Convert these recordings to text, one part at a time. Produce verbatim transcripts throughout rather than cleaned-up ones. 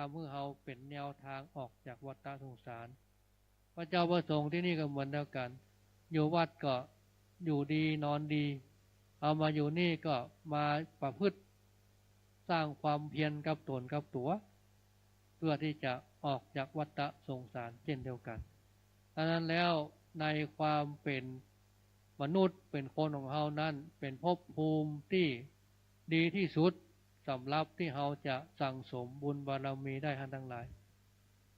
ทำหื้อเฮาเป๋นแนวตางออกจากวัฏฏะสงสาร พระเจ้าพระสงฆ์ตี้นี่ก็เหมือนเดียวกั๋น อยู่วัดก็อยู่ดีนอนดี เอามาอยู่นี่ก็มาประพฤติสร้างความเพียรกับต๋นกับตั๋ว เพื่อตี้จะออกจากวัฏฏะสงสารเจ้นเดียวกั๋น ฉะนั้นแล้วในความเป๋นมนุษย์เป๋นคนของเฮานั้นเป๋นภพภูมิตี้ดีตี้สุดสำหรับตี้เฮาจะสั่งสมบุญบารมีได้ ท่านตังหลาย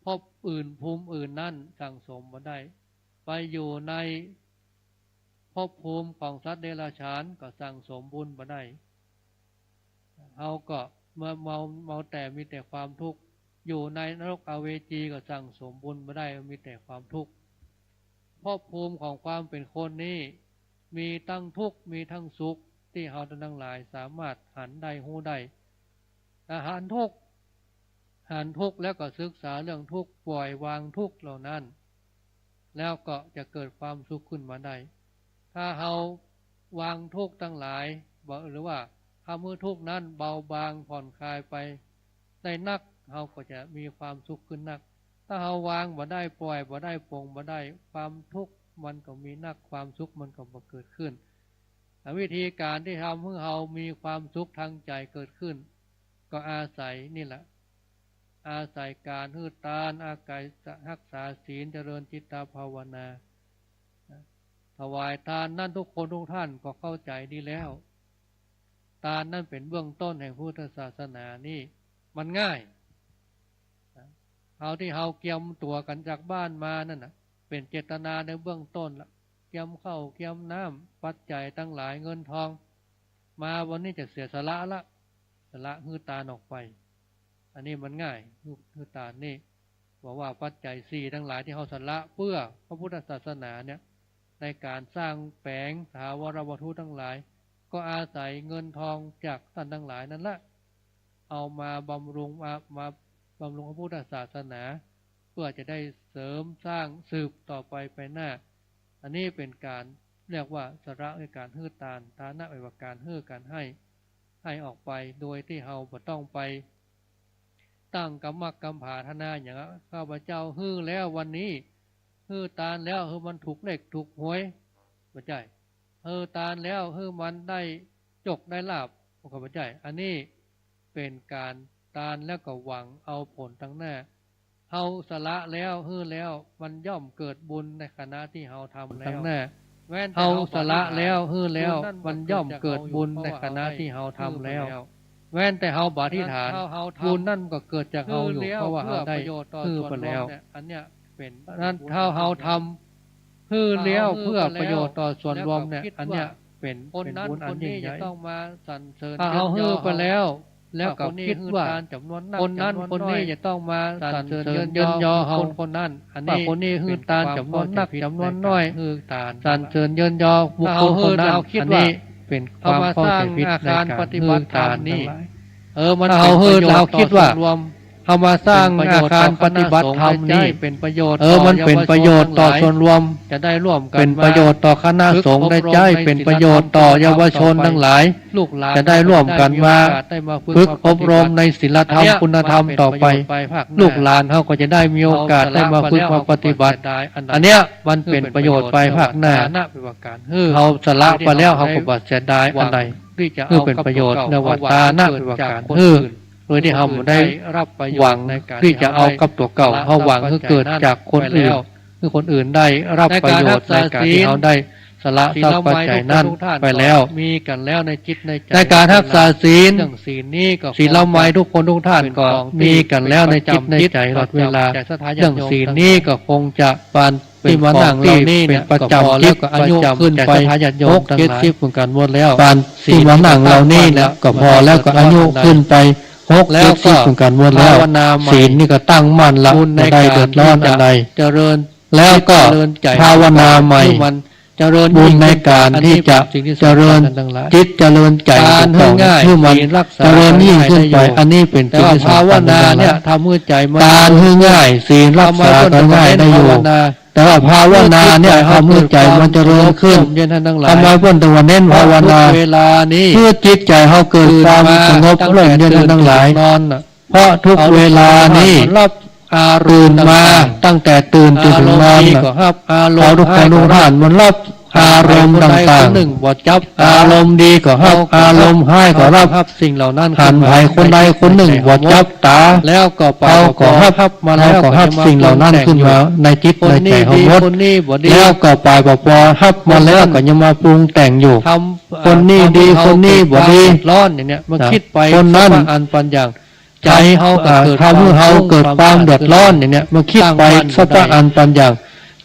ภพอื่นภูมิอื่นนั้นสั่งสมบ่ได้ ไปอยู่ในภพภูมิของสัตว์เดรัจฉานก็สั่งสมบุญบ่ได้ เฮาก็เมา เมา เมาแต่มีแต่ความทุกข์ อยู่ในนรกอเวจีก็สั่งสมบุญบ่ได้ มีแต่ความทุกข์ ภพภูมิของความเป๋นคนนี้มีตึงทุกข์มีตึงสุขตี้เฮาตังหลายสามารถหันได้ฮู้ได้ ถ้าหันทุกข์ หันทุกข์แล้วก็ศึกษาเรื่องทุกข์ ปล่อยวางทุกข์เหล่านั้น แล้วก็จะเกิดความสุขขึ้นมาได้ ถ้าเฮาวางทุกข์ตังหลาย บ่ หรือว่าทำหื้อทุกข์นั้นเบาบางผ่อนคลายไปได้นัก เฮาก็จะมีความสุขขึ้นนัก ถ้าเฮาวางบ่ได้ ปล่อยบ่ได้ ปลงบ่ได้ ความทุกข์มันก็มีนัก ความสุขมันก็บ่เกิดขึ้น วิธีก๋านตี้ทำหื้อเฮามีความสุขตางใจ๋เกิดขึ้น ก็อาศัยนี่แหละ อาศัยก๋านหื้อตาน อาศัยรักษาศีล เจริญจิตตภาวนา ถวายตานนั้นทุกคนทุกท่านก็เข้าใจ๋ดีแล้ว ตานนั้นเป๋นเบื้องต้นแห่งพุทธศาสนานี่ มันง่าย เฮาตี้เฮาเกียมตั๋วกั๋นจากบ้านมานั่นน่ะ เป๋นเจตนาในเบื้องต้นละ เกียมข้าวเกียมน้ำ ปัจจัยตังหลาย เงินทอง มาวันนี้จะเสียสละละ สละหื้อตานออกไป อันนี้มันง่าย หื้อ หื้อตานนี่ บอกว่าปัจจัยสี่ตังหลายตี้เฮาสละเปื้อพระพุทธศาสนาเนี่ย ในก๋านสร้างแป๋งถาวรวัตถุตังหลาย ก็อาศัยเงินทองจากต้านตังหลายนั่นละ เอามาบำรุง มา มาบำรุงพระพุทธศาสนา เปื้อจะได้เสริมสร้างสืบต่อไปไปหน้า อันนี้เป๋นก๋านเรียกว่าสละ ในก๋านหื้อตาน ทานะแปลว่าก๋านหื้อก๋านให้ ให้ออกไปโดยตี้เฮาบ่ต้องไปตั้งกำมักกำผาถนาหยัง ข้าพเจ้าหื้อแล้ววันนี้ หื้อตานแล้วหื้อมันถูกเลขถูกหวย บ่ใจ้ หื้อตานแล้วหื้อมันได้โจคได้ลาภ ก็บ่ใจ้ อันนี้เป๋นก๋านตานแล้วก็หวังเอาผลตังหน้า เฮาสละแล้วหื้อแล้ว มันย่อมเกิดบุญในขณะตี้เฮาทำแล้ว ตังหน้า แม้นแต่เฮาสละแล้วหื้อแล้ว มันย่อมเกิดบุญในขณะตี้เฮาทำแล้ว แม้นแต่เฮาบ่อธิษฐาน บุญนั้นก็เกิดจากเฮาอยู่ เพราะว่าเฮาได้หื้อไปแล้ว อันเนี้ยเป๋น นั้นถ้าเฮาทำหื้อแล้วเพื่อประโยชน์ต่อส่วนรวมเนี่ย อันเนี้ยเป๋น เป๋นบุญอันยิ่งใหญ่ ถ้าเฮาหื้อไปแล้ว แล้วก็กึ๊ดว่าคนนั้นคนนี้จะต้องมาสรรเสริญเยินยอเฮา คนนั้น อันนี้ คนนี้หื้อตานจ๋ำนวนนักจ๋ำนวนน้อย หื้อตานสรรเสริญเยินยอบุคคลคนนั้น อันนี้เป๋นความเข้าใจ๋ผิดในก๋านหื้อตานตังหลาย เออ มันเป๋นประโยชน์ต่อส่วนรวม เฮามาสร้างอาคารปฏิบัติธรรมนี่ เป๋นประโยชน์ เออ มันเป๋นประโยชน์ต่อส่วนรวม จะได้ร่วมกั๋น เป๋นประโยชน์ต่อคณะสงฆ์ได้ใจ๊ เป๋นประโยชน์ต่อเยาวชนตังหลาย ลูกหลานจะได้ร่วมกั๋นมาฝึกอบรมในศีลธรรมคุณธรรมต่อไป ลูกหลานเฮาก็จะได้มีโอกาสได้มาฝึกมาปฏิบัติ อันเนี้ยมันเป๋นประโยชน์ไปภาคหน้า เฮาสละไปแล้วเฮาก็บ่เสียดายอันใด หื้อเป๋นประโยชน์ เรียกว่าตานะ เป๋นก๋านหื้อ โดยตี้เฮาบ่ได้หวังตี้จะเอากับตั๋วเก่า เฮาหวังหื้อเกิดจากคนอื่น หื้อคนอื่นได้รับประโยชน์ในก๋านตี้เฮาได้สละทรัพย์ปัจจัยนั้นไปแล้ว ในก๋านฮักษาศีล ศีลไหมทุกคนทุกท่านก็มีกั๋นแล้วในจิตในใจ๋ตลอดเวลา เรื่องศีลนี้ก็คงจะ ตี้มานั่งเหล่านี้เป๋นประจ๋ำ แล้วก็อายุขึ้นไปหกเจ็ดสิบเหมือนกั๋นหมดแล้ว ตี้มานั่งเหล่านี้เนี่ยก็ผ่อแล้วก็อายุขึ้นไปหกเจ็ดสิบเหมือนกั๋นหมดแล้ว ศีลนี่ก็ตั้งมั่นละ บ่ได้เดือดร้อนอันใด แล้วก็ภาวนาใหม่ บุญในก๋านตี้จะเจริญจิตเจริญใจ๋ของเฮาหื้อมันเจริญยิ่งขึ้นไป อันนี้เป๋นสิ่งตี้สำคัญ ตานหื้อง่าย ศีลฮักษาก็ง่ายได้อยู่ แต่ว่าภาวนาเนี่ย ทำหื้อใจ๋มันเจริญขึ้น ทำไมเปิ้นต้องว่าเน้นภาวนา หื้อจิตใจ๋เฮาเกิดความสงบร่มเย็นตังหลาย เพราะทุกเวลานี้ รับอารมณ์ ตื่นมา ต่างๆ ตั้งแต่ตื่นจนถึงนอน อารมณ์ดีก็รับ อารมณ์ เอาทุกคน ร้ายก็รับ ทุกท่านมารับอารมณ์ต่างๆ คนใดคนหนึ่งบ่จับตา อารมณ์ดีก็รับ เฮาก็รับ อารมณ์ฮ้ายก็รับ เฮาก็ฮับสิ่งเหล่านั้นขึ้นมา หันไผคนใดคนหนึ่งบ่จับตา แล้วก็ไป เฮาก็ฮับ ฮับมาแล้ว เฮาก็ฮับสิ่งเหล่านั้นขึ้นมาในจิตในใจ๋ของเฮาหมด คนนี้ดี คนนี้บ่ดี แล้วก็ไปบ่ปอฮับมาแล้วก็ยังมาปรุงแต่งอยู่ ทำ คนนี้ดี คนนี้บ่ดี เฮาเกิดความเดือดร้อนอย่างเนี้ย มาคิดไป คนนั้น สัพพะอันปัญญัง ใจ๋เฮาก็เกิด ทำหื้อเฮาเกิดความเดือดร้อนอย่างเนี้ย มาคิดไป สัพพะอันปัญญัง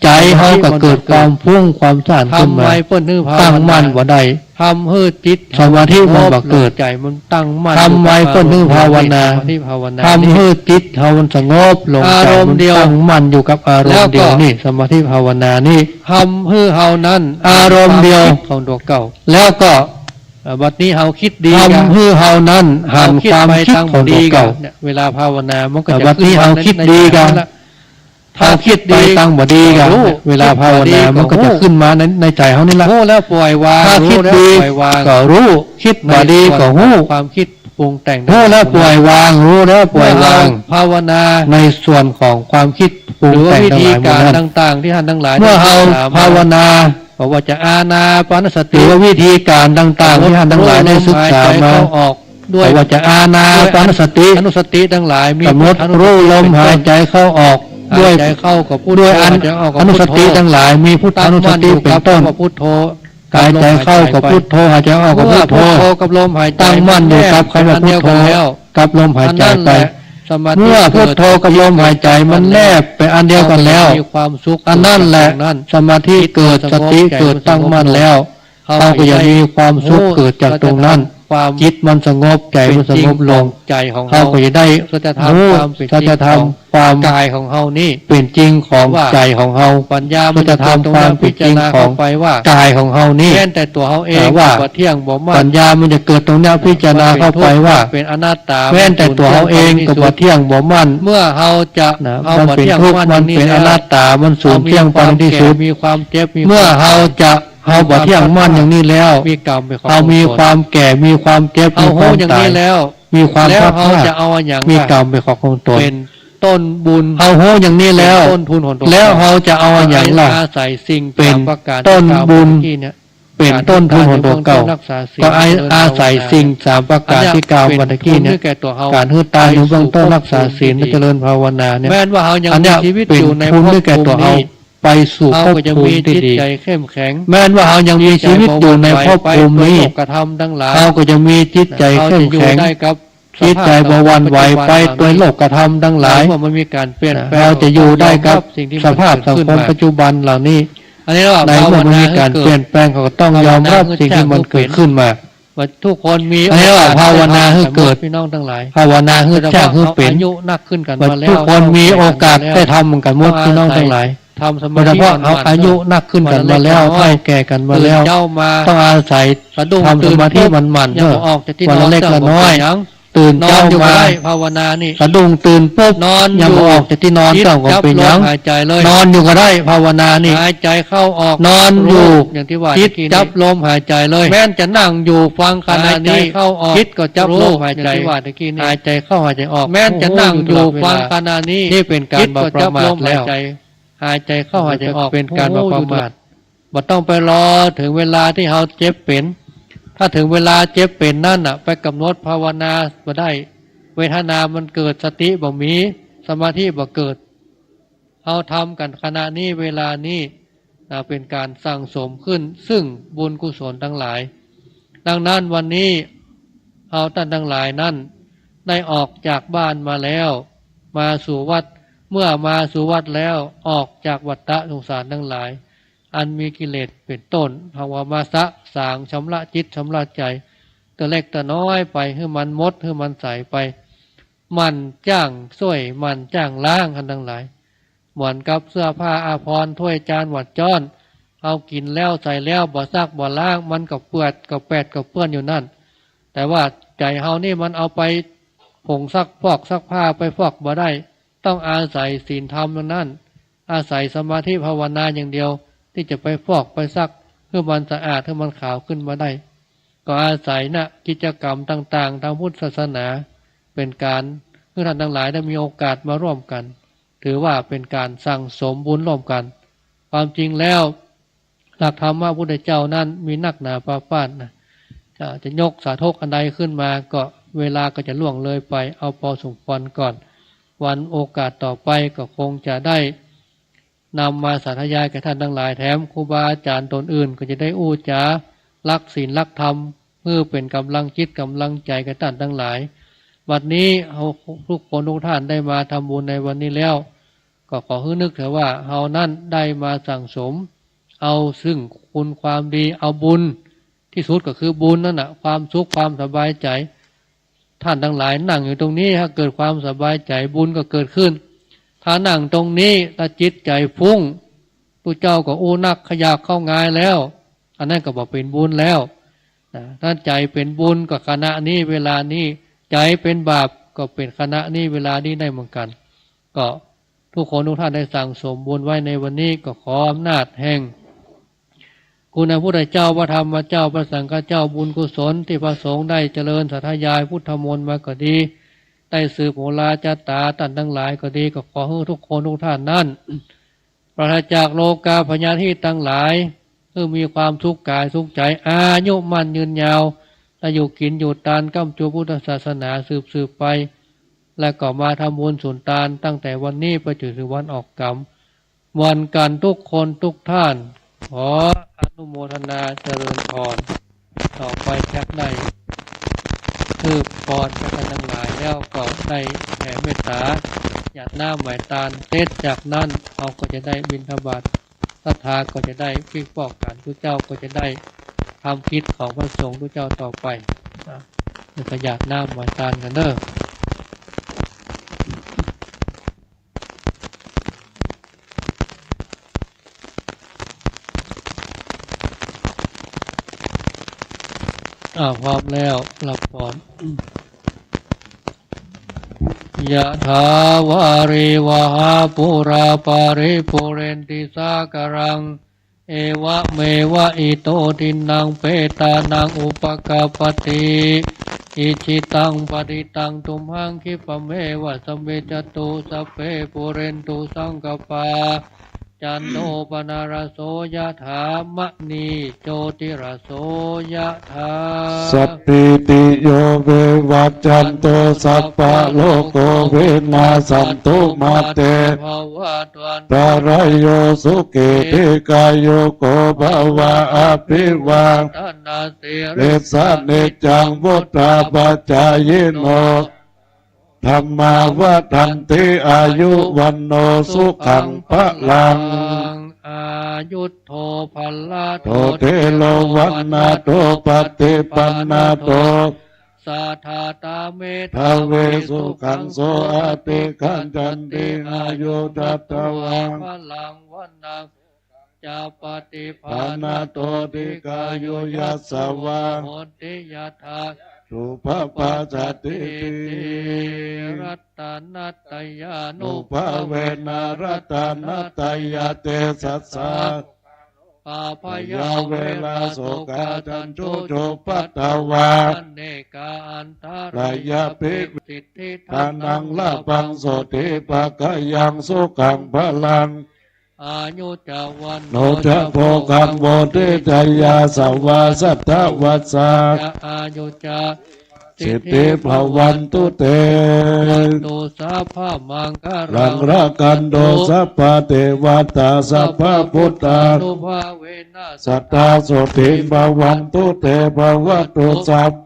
ใจ๋เฮาก็เกิดความฟุ้งความซ่านขึ้นมา ตั้งมั่นบ่ได้ ทำหื้อจิต สมาธิมันบ่เกิด ใจ๋มันตั้งมั่น ทำไว้เปิ้นหื้อภาวนา สมาธิภาวนา ทำหื้อจิตเฮามันสงบลง ใจ๋มันตั้งมั่นอยู่กับอารมณ์เดียวนี่ สมาธิภาวนานี่ ทำหื้อเฮานั้น อารมณ์เดียว ความคิดของตั๋วเก่า แล้วก็ เอ่อ บัดนี้เฮาคิดดีกะ ทำหื้อเฮานั้นหันความคิดของตั๋วเก่า เนี่ย เวลาภาวนามันก็จะ บัดนี้เฮาคิดดีกะ ขึ้นมาใน ในใจ๋เฮาละ ถ้าคิดไปตางบ่ดีกะ ก็ฮู้ เวลาภาวนามันก็จะขึ้นมาใน ในใจ๋เฮานี่ละ ฮู้แล้วปล่อยวาง ถ้าคิดดี ฮู้แล้วปล่อยวาง ก็ฮู้ คิดบ่ดีก็ฮู้ ในส่วนของความคิดปรุงแต่ง ฮู้แล้วปล่อยวาง ฮู้แล้วปล่อยวาง เมื่อเฮาภาวนา ในส่วนของความคิดปรุงแต่งตังหลายหมู่นั้น หรือว่าวิธีการต่างๆ ตี้ท่านตังหลาย เมื่อเฮาภาวนา ได้ศึกษามา บ่ว่าจะอานาปานสติ หรือว่าวิธีการต่างๆ ตี้ท่านตังหลายได้ศึกษามา กำหนดรู้ลมหายใจ๋เข้าออก ด้วย บ่ว่าจะอานาปานสติ อนุสติตังหลาย มี กำหนดรู้ลมหายใจ๋เข้าออก ด้วย หายใจ๋เข้าก็พุทโธ ด้วยอัน หายใจ๋ออกก็พุทโธ อนุสติตังหลาย มีพุทธานุสติเป็นต้น ตั้งมั่นอยู่กับคำว่าพุทโธ หายใจ๋เข้าก็พุทโธ หายใจ๋ออกก็พุทโธ เมื่อพุทโธกับลมหายใจ๋ ตั้งมั่นอยู่กับคำว่าพุทโธ มันแนบเป็นอันเดียวกันแล้ว กับลมหายใจ๋ไป อันนั้นแหละ สมาธิ เมื่อพุทโธกับลมหายใจ๋มันแนบไปอันเดียวกันแล้ว เฮาก็จะมีความสุข อันนั้นแหละ เกิดจากตรงนั้น สมาธิเกิด สติเกิด ตั้งมั่นแล้ว เฮาก็จะมีความสุขเกิดจากตรงนั้น จิตมันสงบ ใจ๋มันสงบลง เฮาก็จะได้ฮู้สัจธรรมความเป๋นจริงของกายของเฮานี่ เป๋นจริงของใจ๋ของเฮา สัจธรรมความเป๋นจริงของกายของเฮานี่ แม้นแต่ตั๋วเฮาเองก็บ่เตี้ยงบ่มั่น ปัญญามันจะเกิดตรงเนี้ย พิจารณาเข้าไปว่า มันเป๋นทุกข์ มันเป๋นอนัตตา แม้นแต่ตั๋วเฮาเองก็บ่เตี้ยงบ่มั่น เมื่อเฮาจะ นะ เฮาบ่เตี้ยงบ่มั่น มันเป๋นทุกข์ มันเป๋นอนัตตา มันสูญเตี้ยงไปในตี้สุด เฮามีความแก่ มีความเจ็บ มีความตาย เมื่อเฮาจะ เฮาบ่เตี้ยงมั่นอย่างนี้แล้ว มีกรรมเป็นของตน เฮามีความแก่ มีความเจ็บ มีความตาย เฮาฮู้อย่างนี้แล้ว มีความพลัดพราก แล้วเฮาจะเอาอะหยังล่ะ มีกรรมเป็นของตน เป๋นต้นบุญ เฮาฮู้อย่างนี้แล้ว เป๋นต้นทุนของตั๋วเก่า แล้วเฮาจะเอาอะหยังล่ะ อาศัยสิ่งสามประก๋าน เป๋นต้นบุญ ตี้กล่าวเมื่อกี้เนี่ย เป๋นต้นทุนของตั๋วเก่า ก๋านหื้อตานอยู่เบื้องต้น รักษาศีล ก็อา เจริญภาวนา อาศัยสิ่งสามประก๋านตี้กล่าวเมื่อกี้เนี่ย ก๋านหื้อตานอยู่เบื้องต้น รักษาศีล เจริญภาวนาเนี่ย แม้นว่าเฮายังมีชีวิตอยู่ในภพภูมินี้ อันเนี้ยเป๋นทุนตี้แก่ตั๋วเฮา ไปสู่ภพภูมิตี้ดี เฮาก็จะมีจิตใจ๋เข้มแข็ง แม้นว่าเฮายังมีชีวิตอยู่ในภพภูมินี้ จิตใจ๋บ่หวั่นไหวไปตวยโลกธรรมตังหลาย เฮาก็จะมีจิตใจ๋เข้มแข็ง เฮาจะอยู่ได้กับ จิตใจ๋บ่หวั่นไหวไปตวยโลกธรรมตังหลาย ในเมื่อมันมีก๋านเปลี่ยนแปลง เฮาจะอยู่ได้กับสภาพสังคมปัจจุบันเหล่านี้ อันนี้เรียกว่า ในเมื่อมันมีก๋านเปลี่ยนแปลง เฮาก็ต้องยอมรับสิ่งตี้มันเกิดขึ้นมา ว่าทุกคนมี อันนี้เรียกว่าภาวนาหื้อเกิด พี่น้องตังหลาย ภาวนาหื้อสร้างหื้อเป๋น อายุนักขึ้นกั๋นมาแล้ว ว่าทุกคนมีโอกาสได้ทำเหมือนกั๋นหมด พี่น้องตังหลาย ทำสมาธิ โดยเฉพาะเฮาอายุนักขึ้นกั๋นมาแล้ว เฒ่าแก่กั๋นมาแล้ว ตื่นเจ๊ามา ต้องอาศัย สะดุ้งตื่นปุ๊บ ทำสมาธิหมั่นๆ เน่อ ยังบ่ออกจากตี้นอน วันละเล็กละน้อย เจ้าก็บ่เป๋นหยัง ตื่นเจ๊ามา นอนอยู่ก็ได้ ภาวนานี่ สะดุ้งตื่นปุ๊บ นอนอยู่ ยังบ่ออกจากตี้นอน เจ้าก็บ่เป๋นหยัง จิตจับลมหายใจ๋เลย นอนอยู่ก็ได้ ภาวนานี่ หายใจ๋เข้าออก นอนอยู่ รู้ อย่างตี้ว่า จิตจับลมหายใจ๋เลย แม้นจะนั่งอยู่ฟังขณะนี้ หายใจ๋เข้าออก จิตก็จับลมหายใจ๋ รู้ อย่างตี้ว่าตะกี้นี่ หายใจ๋เข้าหายใจ๋ออก แม้นจะนั่งอยู่ ฮู้อยู่ตลอดเวลา ฟังขณะนี้ นี่เป๋นก๋านบ่ประมาทแล้ว จิตก็จับลมหายใจ๋ หายใจ๋เข้าหายใจ๋ออก เป๋นก๋านบ่ประมาท ฮู้อยู่ตลอด บ่ต้องไปรอเถิงเวลาตี้เฮาเจ็บเป๋น ถ้าเถิงเวลาเจ็บเป๋นนั้นน่ะ ไปกำหนดภาวนาบ่ได้ เวทนามันเกิด สติบ่มี สมาธิบ่เกิด เฮาทำกั๋นขณะนี้ เวลานี้ นะ เป๋นก๋านสั่งสมขึ้น ซึ่งบุญกุศลตังหลาย ดังนั้นวันนี้ เฮาต้านตังหลายนั้น ได้ออกจากบ้านมาแล้ว มาสู่วัฏ เมื่อมาสู่วัฏแล้ว ออกจากวัฏฏะสงสารตังหลาย อันมีกิเลสเป๋นต้น เฮาว่ามาสะสางชำระจิตชำระใจ๋ ตะเล็กตะน้อยไป หื้อมันหมด หื้อมันใสไป หมั่นจ้างซ่วย หมั่นจ้างล้าง ท่านตังหลาย เหมือนกับเสื้อผ้าอาภรณ์ ถ้วยจานหวัดจ๊อน เฮากิ๋นแล้วใส่แล้ว บ่ซักบ่ล้าง มันก็เปื้อนก็แปดก็เปื้อนอยู่นั้น แต่ว่าใจ๋เฮานี่มันเอาไปผงซักฟอกซักผ้าไปฟอกบ่ได้ ต้องอาศัยศีลธรรมตังนั้น อาศัยสมาธิภาวนาอย่างเดียว ตี้จะไปฟอกไปซักหื้อมันสะอาด หื้อมันขาวขึ้นมาได้ ก็อาศัยนะ กิจกรรมต่างๆ ตามพุทธศาสนา เป๋นก๋าน หื้อท่านตังหลายได้มีโอกาสมาร่วมกั๋น ถือว่าเป๋นก๋านสั่งสมบุญร่วมกั๋น ความจริงแล้ว หลักธรรมะพุทธเจ้านั้นมีนักหนาปาปาดนะ จะ จะยกสาธกอันใดขึ้นมาก็เวลาก็จะล่วงเลยไป เอาปอสมควรก่อน วันโอกาสต่อไปก็คงจะได้นำมาสาธยายแก่ท่านตังหลาย แถมครูบาอาจ๋ารย์ต๋นอื่นก็จะได้อู้จ๋าหลักศีลหลักธรรม เพื่อเป๋นก๋ำลังจิตก๋ำลังใจ๋แก่ท่านตังหลาย บัดนี้เฮาทุกคนทุกท่านได้มาทำบุญในวันนี้แล้ว ก็ขอหื้อนึกเถอะว่าเฮานั้นได้มาสั่งสม เอาซึ่งคุณความดี เอาบุญ ตี้สุดก็คือบุญนั่นน่ะ ความสุขความสบายใจ๋ ท่านตังหลายนั่งอยู่ตรงนี้ ถ้าเกิดความสบายใจ๋ บุญก็เกิดขึ้น ถ้านั่งตรงนี้ ถ้าจิตใจ๋ฟุ้ง ตุ๊เจ้าก็อู้นัก ขยาดเข้างายแล้ว อันนั้นก็บ่เป๋นบุญแล้วนะ ถ้าใจ๋เป๋นบุญก็ขณะนี้เวลานี้ ใจ๋เป๋นบาปก็เป๋นขณะนี้เวลานี้ได้เหมือนกั๋น ก็ทุกคนทุกท่านได้สั่งสมบุญไว้ในวันนี้ ก็ขออำนาจแห่งคุณพระพุทธเจ้า พระธรรมเจ้า พระสังฆเจ้า บุญกุศลตี้พระสงฆ์ได้เจริญสาธยายพุทธมนต์มาก็ดี ได้สืบโหราจาต๋าต้านตังหลายก็ดี ก็ขอหื้อทุกคนทุกท่านนั้น ปราศจากโรคาพยาธิตังหลาย หื้อมีความสุขก๋ายสุขใจ๋ อายุมั่นยืนยาว และอยู่กิ๋นอยู่ตานก้ำจูพุทธศาสนาสืบๆ ไป และก็มาทำบุญสุนตานตั้งแต่วันนี้ไปจนถึงวันออกกรรม เหมือนกั๋นทุกคนทุกท่าน ขออนุโมทนาเจริญพร ต่อไปจักได้สืบพรแก่ท่านตังหลาย แล้วก็ได้แผ่เมตต๋า หยาดน้ำไหว้ตาน เสร็จจากนั้นเฮาก็จะได้บิณฑบาต ศรัทธาก็จะได้ปิ๊กป๊อกกั๋น ตุ๊เจ้าก็จะได้ทำกิจของพระสงฆ์ตุ๊เจ้าต่อไป อ่ะ แล้วก็หยาดน้ำไหว้ตานกั๋นเน่อ อ่า พร้อมแล้ว รับพร ยะถาวาริวหาปูราปาริปูเรนติสาคารัง เอวะเมวะอิโตทินนังเปตานังอุปกัปปติ อิจิตังปะติตังตุมหังคิปะเมวะสมมิจจตุ สัพเพปูเรนตุสังกัปปา จันโทปนรสโสยะถา มะณีโจติรสโสยะถา สัพพีติโยวิวัจจันตุ สัพพะโรโควินาสสันตุมาเต ภะวัตวันตะราโยสุขีทีฆายุโกภะวะ อะภิวาทะนะสีลิสสะนิจจังวุฑฒาปะจายิโน ธัมมาวัฑฒันติ อายุวัณโณสุขังพะลัง อายุโทพะละโท เทโรวัณณะโท ปะติปันนะโท สัทธาตาเมธาวิ สุขังโสอะติคัจฉันติ อายุทัตถะวัง พะลังวัณณัง จะปะติภาณะโท ทีฆายุยัสสะวะ โหติยัตถา ถูปะปาสะติติ รัตตะนัตตะยานุภาเวนะ รัตตะนัตตะยะเตสัสสะ ปาพยาเวระโสกาจันตุจุปปัตตวา อเนกาอันตะรายาปิ สิทธิธานังลาภังโสติภะคะยังสุขังพะลัง อายุจะวัณโณจะโภคังโวทิจะยาสวาสัตถะวัสสาจะอายุจะ สิทธิภะวันตุเต รักขันตุสัพพะมังคะลัง รักขันตุสัพพะเทวะตา สัพพะพุทธานุภาเวนะ สัตถาโสติภะวันตุเต ภะวะตุสัพพะ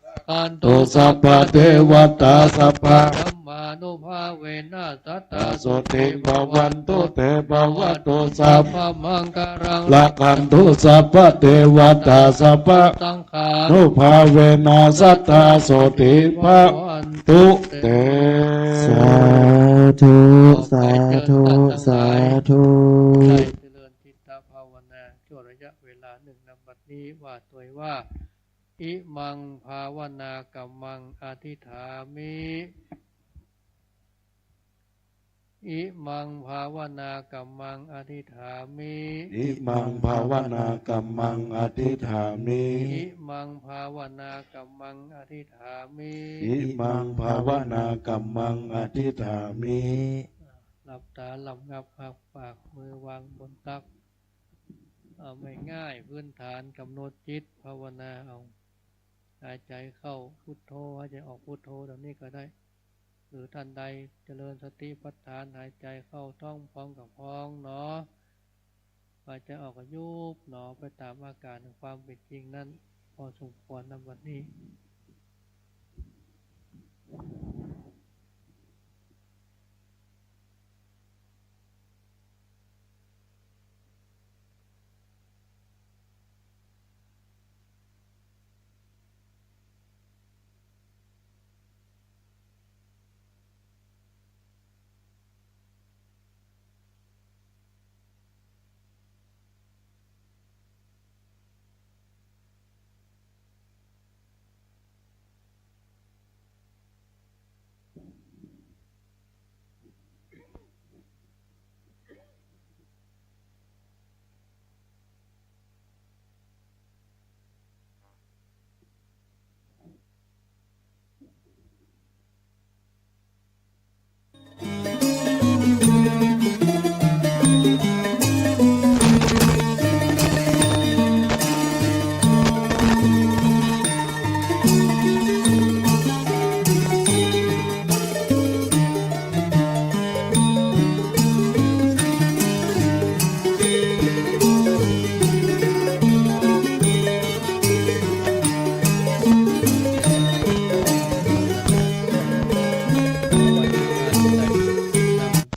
รักขันตุสัพพะเทวะตา สัพพะธัมมานุภาเวนะ สัตถาโสติภะวันตุเต ภะวะตุสัพพะมังคะลัง รักขันตุสัพพะเทวะตา สัพพะสังฆานุภาเวนะ สัตถาโสติภะวันตุเต สาธุ สาธุ สาธุ ได้เจริญจิตตภาวนาชั่วระยะเวลาหนึ่ง ณ บัดนี้ ว่าตวยว่า อิมังภาวนากัมมังอธิฏฐามิ อิมังภาวนากัมมังอธิฏฐามิ อิมังภาวนากัมมังอธิฏฐามิ อิมังภาวนากัมมังอธิฏฐามิ อิมังภาวนากัมมังอธิฏฐามิ หลับตา หลับงับ อ้าปาก มือวางบนตัก เอาง่ายๆ พื้นฐานกำหนดจิตภาวนาเอา หายใจเข้าพุทโธ หายใจออกพุทโธ ตรงนี้ก็ได้ หรือท่านใดเจริญสติปัฏฐาน หายใจเข้าท้องพองก็พองหนอ หายใจออกก็ยุบหนอ ไปตามอาการของความเป็นจริงนั้น พอสมควรนะบัดนี้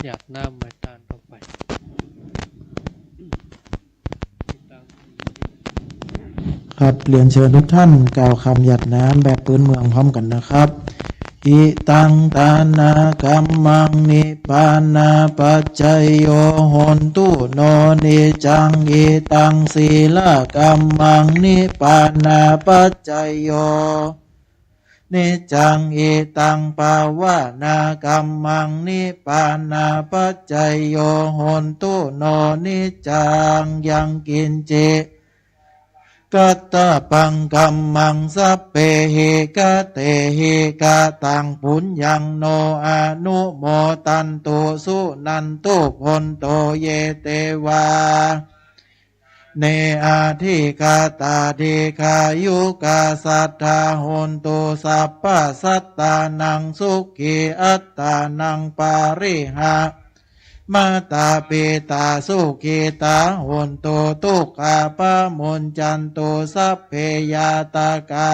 หยาดน้ำใบตานเข้าไป ครับ เรียนเชิญทุกท่านกล่าวคำหยาดน้ำแบบพื้นเมืองพร้อมกันนะครับ Idaṃ dānakammaṃ nibbānapaccayao hontu no niccaṃ. Idaṃ sīlakammaṃ nibbānapaccayo niccaṃ. Idaṃ bhāvanākammaṃ nibbānapaccayo hontu no niccaṃ. Yaṃ kiñci katabbaṃ kammaṃ sabbehi katehi kataṃ puññaṃ no anumodantu suṇantu bhonto ye devā ne adhigatā dīghāyukā sadā hontu sabbasattānaṃ sukhī attānaṃ pariha. Mātā pitā sukhitā hontu dukkhā pamuñcantu sabbe ñātakā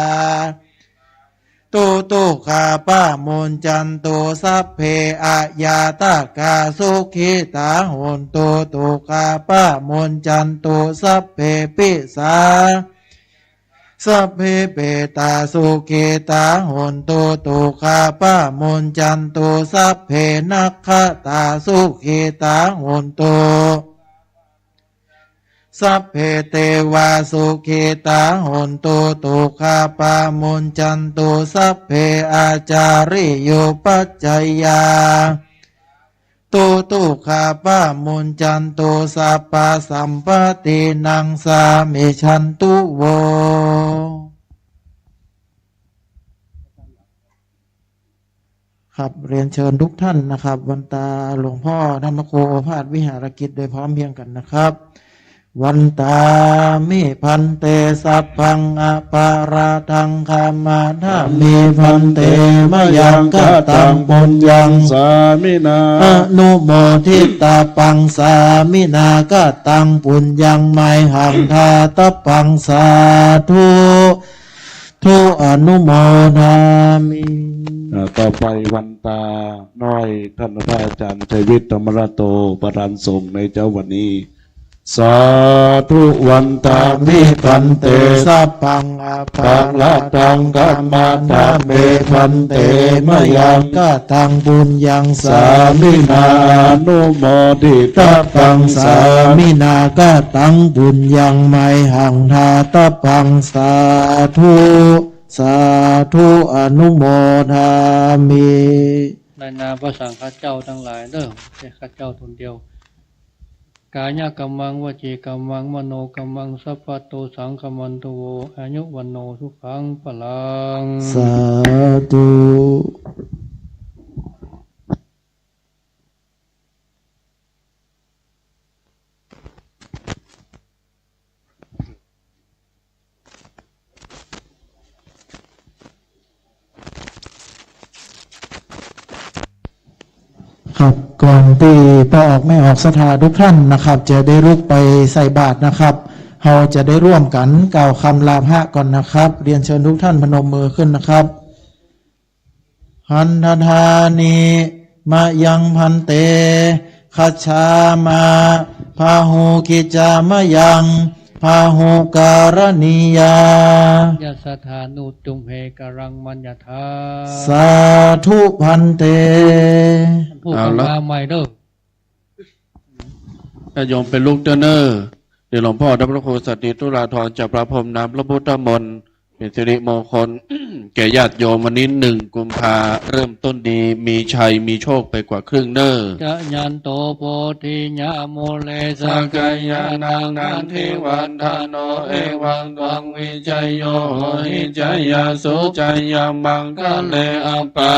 tu dukkhā pamuñcantu sabbe aññātakā sukhitā hontu dukkhā pamuñcantu sabbe pisā sabbe petā sukhitā hontu dukkhā pamuñcantu sabbe nakkhattā sukhitā hontu sabbe devā sukhitā hontu dukkhā pamuñcantu sabbe ācariyupajjhāyā tu dukkhā pamuñcantu sabbasampattinaṃ samijjhantu vo. ครับ เรียนเชิญทุกท่านนะครับ วันตาหลวงพ่อธรรมโค โอภาสวิหารกิจ โดยพร้อมเพรียงกันนะครับ Vandāmi bhante, sabbaṃ aparādhaṃ khamatha me bhante, mayaṃ kataṃ puññaṃ sāminā anumoditabbaṃ, sāminā kataṃ puññaṃ mayhaṃ dātabbaṃ. Sādhu ธุ อนุโมทามิ อ่า ต่อไปวันตาน้อย ต้านพระอาจ๋ารย์ชัยวิทย์ ธรรมรัตโต ประธานสงฆ์ในเจ๊าวันนี้ Sādhu vandāmi bhante, sabbaṃ aparādhaṃ khamatha me bhante, mayaṃ kataṃ puññaṃ sāminā anumoditabbaṃ, sāminā kataṃ puññaṃ mayhaṃ dātabbaṃ. Sādhu, sādhu, อนุโมทามิ นามพระสังฆเจ้าตังหลายเด้อ บ่ใจ้ข้าเจ้าต๋นเดียว กายกัมมัง วจีกัมมัง มโนกัมมัง สัพพะโต สังฆะมันตุ โว อายุ วัณโณ สุขัง พลัง สาธุ ครับ ก่อนตี้ป้อออกแม่ออกศรัทธาทุกท่านนะครับ จะได้ลุกไปใส่บาตรนะครับ เฮาจะได้ร่วมกั๋นกล่าวกำลาพระก่อนนะครับ เรียนเชิญทุกท่านพนมมือขึ้นนะครับ หันทะทานิ มะยัง ภันเต คัจฉามะ พาหุกิจจามะยัง พาหุการณียา ยัสสะทานุ จุมเหกะรัง มัญญะทา สาธุ ภันเต พูด เอาละ มาใหม่เด้อ ญาติโยมเป๋นลูกเต้าเน่อ เดี๋ยวหลวงพ่อพระครูสันติตุลาธรจะประพรมน้ำพระพุทธมนต์ เป๋นสิริมงคล แก่ญาติโยมวันนี้ หนึ่งกุมภา เริ่มต้นดี มีชัย มีโชคไปกว่าครึ่งเน่อ จะยันโต โพธิยามูเล สักขะยานัง นันทิวัฑฒโน เอวังตวัง วิชโย โหหิ จยสสุ จยมังคะเล อัปปะ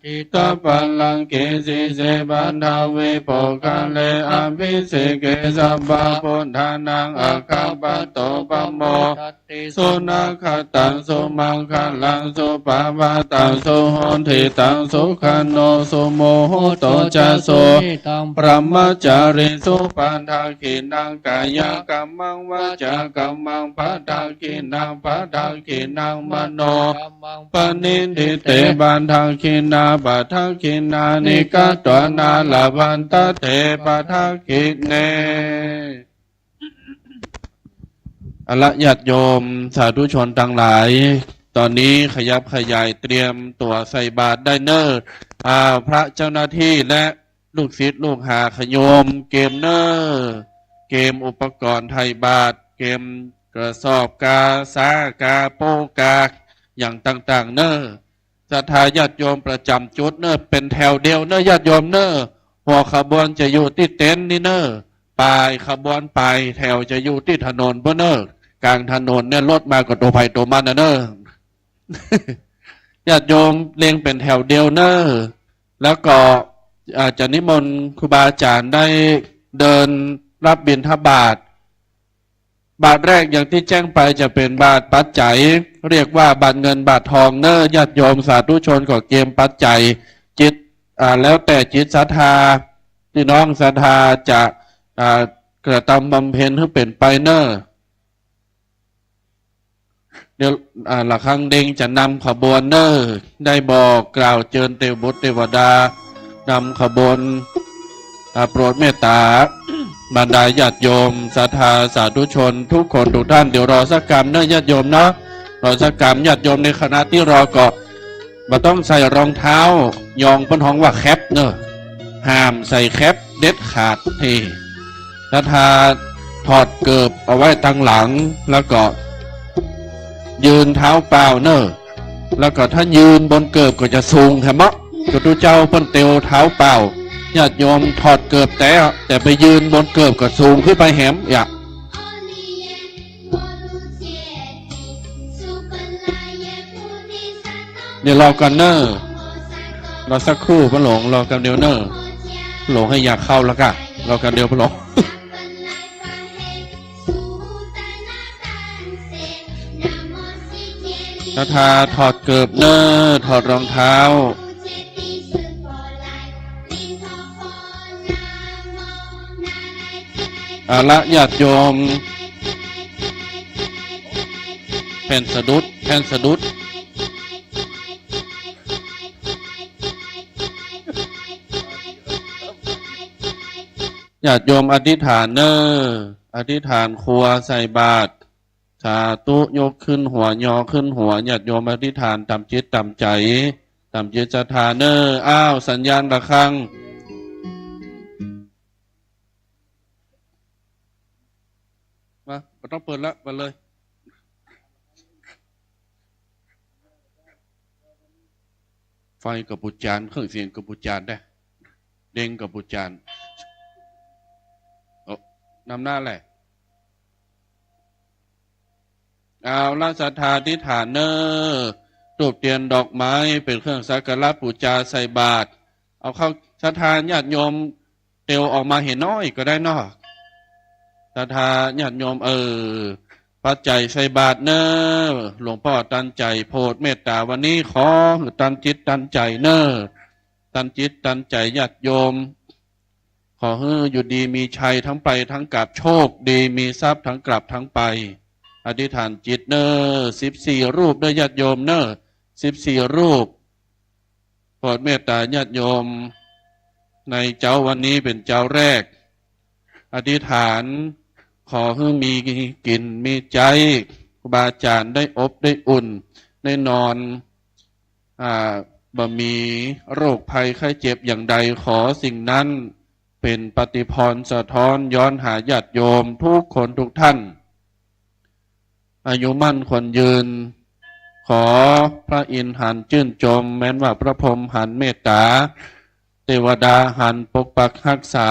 ติตปะลังเก สีเส ปัทวิ โภคะเล อภิเสเก สัพพะพุทธานัง อักขะปัตโต ปะโม ทัตติ สุนักขะตัง สุมังคะลัง สุภะวะตัง สุหุตติตัง สุขันโต สุมุหุตโตจะ สุยิตัง บรหมจาริสุ ปะทักขิณัง กายะกัมมัง วาจากัมมัง ปะทักขิณัง ปะทักขิณัง มโน กัมมัง ปะณิฏฐิเต ปะทักขิณา ปะทักขิณานิ กัตวานา ละพันทะเต ปะทักขิเณ เอาละ ญาติโยมสาธุชนตังหลาย ต๋อนนี้ขยับขยายเตรียมตั๋วใส่บาตรได้เน่อ อ่า พระเจ้าหน้าตี้และลูกศิษย์ลูกหาขะโยมเกียมเน่อ เกียมอุปกรณ์ใส่บาตร เกียมกระสอบกา ซ้า กา โป๊ กา อย่างต่างๆ เน่อ ศรัทธาญาติโยมประจ๋ำจุดเน่อ เป๋นแถวเดียวเน่อ ญาติโยมเน่อ หัวขบวนจะอยู่ตี้เต็นท์นี่เน่อ ป๋ายขบวนป๋ายแถวจะอยู่ตี้ถนนปู้นเน่อ ก๋างถนนเนี่ยรถมาก็ตั๋วใผตั๋วมันน่ะเน่อ ญาติโยมเรียงเป๋นแถวเดียวเน่อ แล้วก็ อ่า จะนิมนต์ครูบาอาจ๋ารย์ได้เดินรับบิณฑบาต บาตรแรกอย่างตี้แจ้งไปจะเป๋นบาตรปัจจัย เรียกว่าบาตรเงินบาตรทองเน่อ ญาติโยมสาธุชนก็เกียมปัจจัย จิต อ่า แล้วแต่จิตศรัทธา ตี้น้องศรัทธาจะ อ่า กระตำบำเพ็ญหื้อเป๋นไปเน่อ เดี๋ยว อ่า ละฆังเด็งจะนำขบวนเน่อ ได้บอกกล่าวเจิญเตวบุตรเตวดา นำขบวน อ่า โปรดเมตต๋า บรรดาญาติโยมศรัทธาสาธุชนทุกคนทุกท่าน เดี๋ยวรอสักกำเน่อ ญาติโยมเนาะ รอสักกำ ญาติโยมในขณะตี้รอก็ บ่ต้องใส่รองเท้า ยองเปิ้นฮ้องว่าแคปเน่อ ห้ามใส่แคปเด็ดขาด ตี้ศรัทธาถอดเกิบเอาไว้ตังหลัง แล้วก็ยืนเท้าเปล่าเน่อ แล้วก็ถ้ายืนบนเกิบก็จะสูงแหมเนาะ พระพุทธเจ้าเปิ้นเตียวเท้าเปล่า ญาติโยมถอดเกิบแต๊ แต่ไปยืนบนเกิบก็สูงขึ้นไปแหม อย่า เดี๋ยวรอก่อนเน่อ รอสักครู่ป้าหลง รอกำเดียวเน่อ ป้าหลงหื้อยาเข้าแล้วก่ะ รอกำเดียวป้าหลง ศรัทธาถอดเกิบเน่อ ถอดรองเท้า เอาละญาติโยม แผ่นสะดุด แผ่นสะดุด ญาติโยมอธิษฐานเน่อ อธิษฐานครัวใส่บาตร สาธุ ยกขึ้นหัว ยอขึ้นหัว ญาติโยมอธิษฐานต๋ามจิตต๋ามใจ๋ ต๋ามจิตศรัทธาเน่อ อ้าว สัญญาณระฆัง มา บ่ต้องเปิดละ เปิดเลย เ ไฟก็บ่จาน เครื่องเสียงก็บ่จานได้ เด้งก็บ่จาน โอ้ นำหน้าแหละ เอาละ ศรัทธาอธิษฐานเน่อ ธูปเตียนดอกไม้เป๋นเครื่องสักการะปู๋จาใส่บาตร เอาเข้า ศรัทธาญาติโยมเตียวออกมาเหียน้อยก็ได้เนาะ ศรัทธาญาติโยม เออ ปัจจัยใส่บาตรเน่อ หลวงป้อตันใจ๋โผดเมตต๋าวันนี้ ขอหื้อตันจิตตันใจ๋เน่อ ตันจิตตันใจ๋ญาติโยม ขอหื้ออยู่ดีมีชัยทั้งไปทั้งกลับ โชคดีมีทรัพย์ทั้งกลับทั้งไป อธิษฐานจิตเน่อ สิบสี่รูปเน่อญาติโยมเน่อ สิบสี่รูป โผดเมตต๋าญาติโยม ในเจ๊าวันนี้เป๋นเจ๊าแรก อธิษฐาน ขอหื้อมีกิ๋นมีใจ๊ ครูบาอาจ๋ารย์ได้อบได้อุ่น ได้นอน อ่า บ่มีโรคภัยไข้เจ็บอย่างใด ขอสิ่งนั้นเป๋นปาฏิภาณสะท้อนย้อนหาญาติโยมทุกคนทุกท่าน อายุมั่นขวัญยืน ขอพระอินทร์หันจื้นจม แม้นว่าพระพรหมหันเมตต๋า เตวดาหันปกปักฮักษา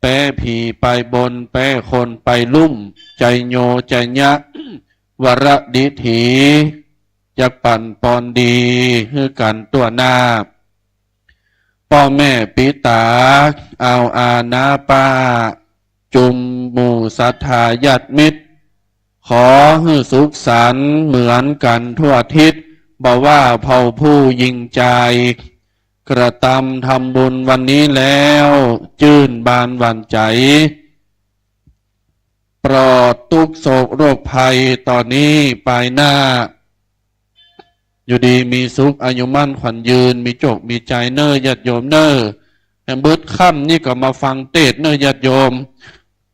แป๊ผีไปบน แป๊คนไปลุ่ม ไจโย ไจยะ วรดิถี จักปั๋นปอนดีหื้อกั๋นตั้วหน้า ป้อแม่ปิต๋า อาวอาน้าป้า จุมหมู่ศรัทธาญาติมิตร ขอหื้อสุขสันต์เหมือนกั๋นทั่วทิศ บ่ว่าเผ่าผู้ญิงจาย กระตำทำบุญวันนี้แล้ว จื้นบานหวานใจ๋ ปลอดตุ๊กข์โศกโรคภัย ต่อนี้ไปหน้า อยู่ดีมีสุข อายุมั่นขวัญยืน มีโจคมีชัยเน่อญาติโยมเน่อ แหมเบิดค่ำนี่ก็มาฟังเตสน์เน่อญาติโยม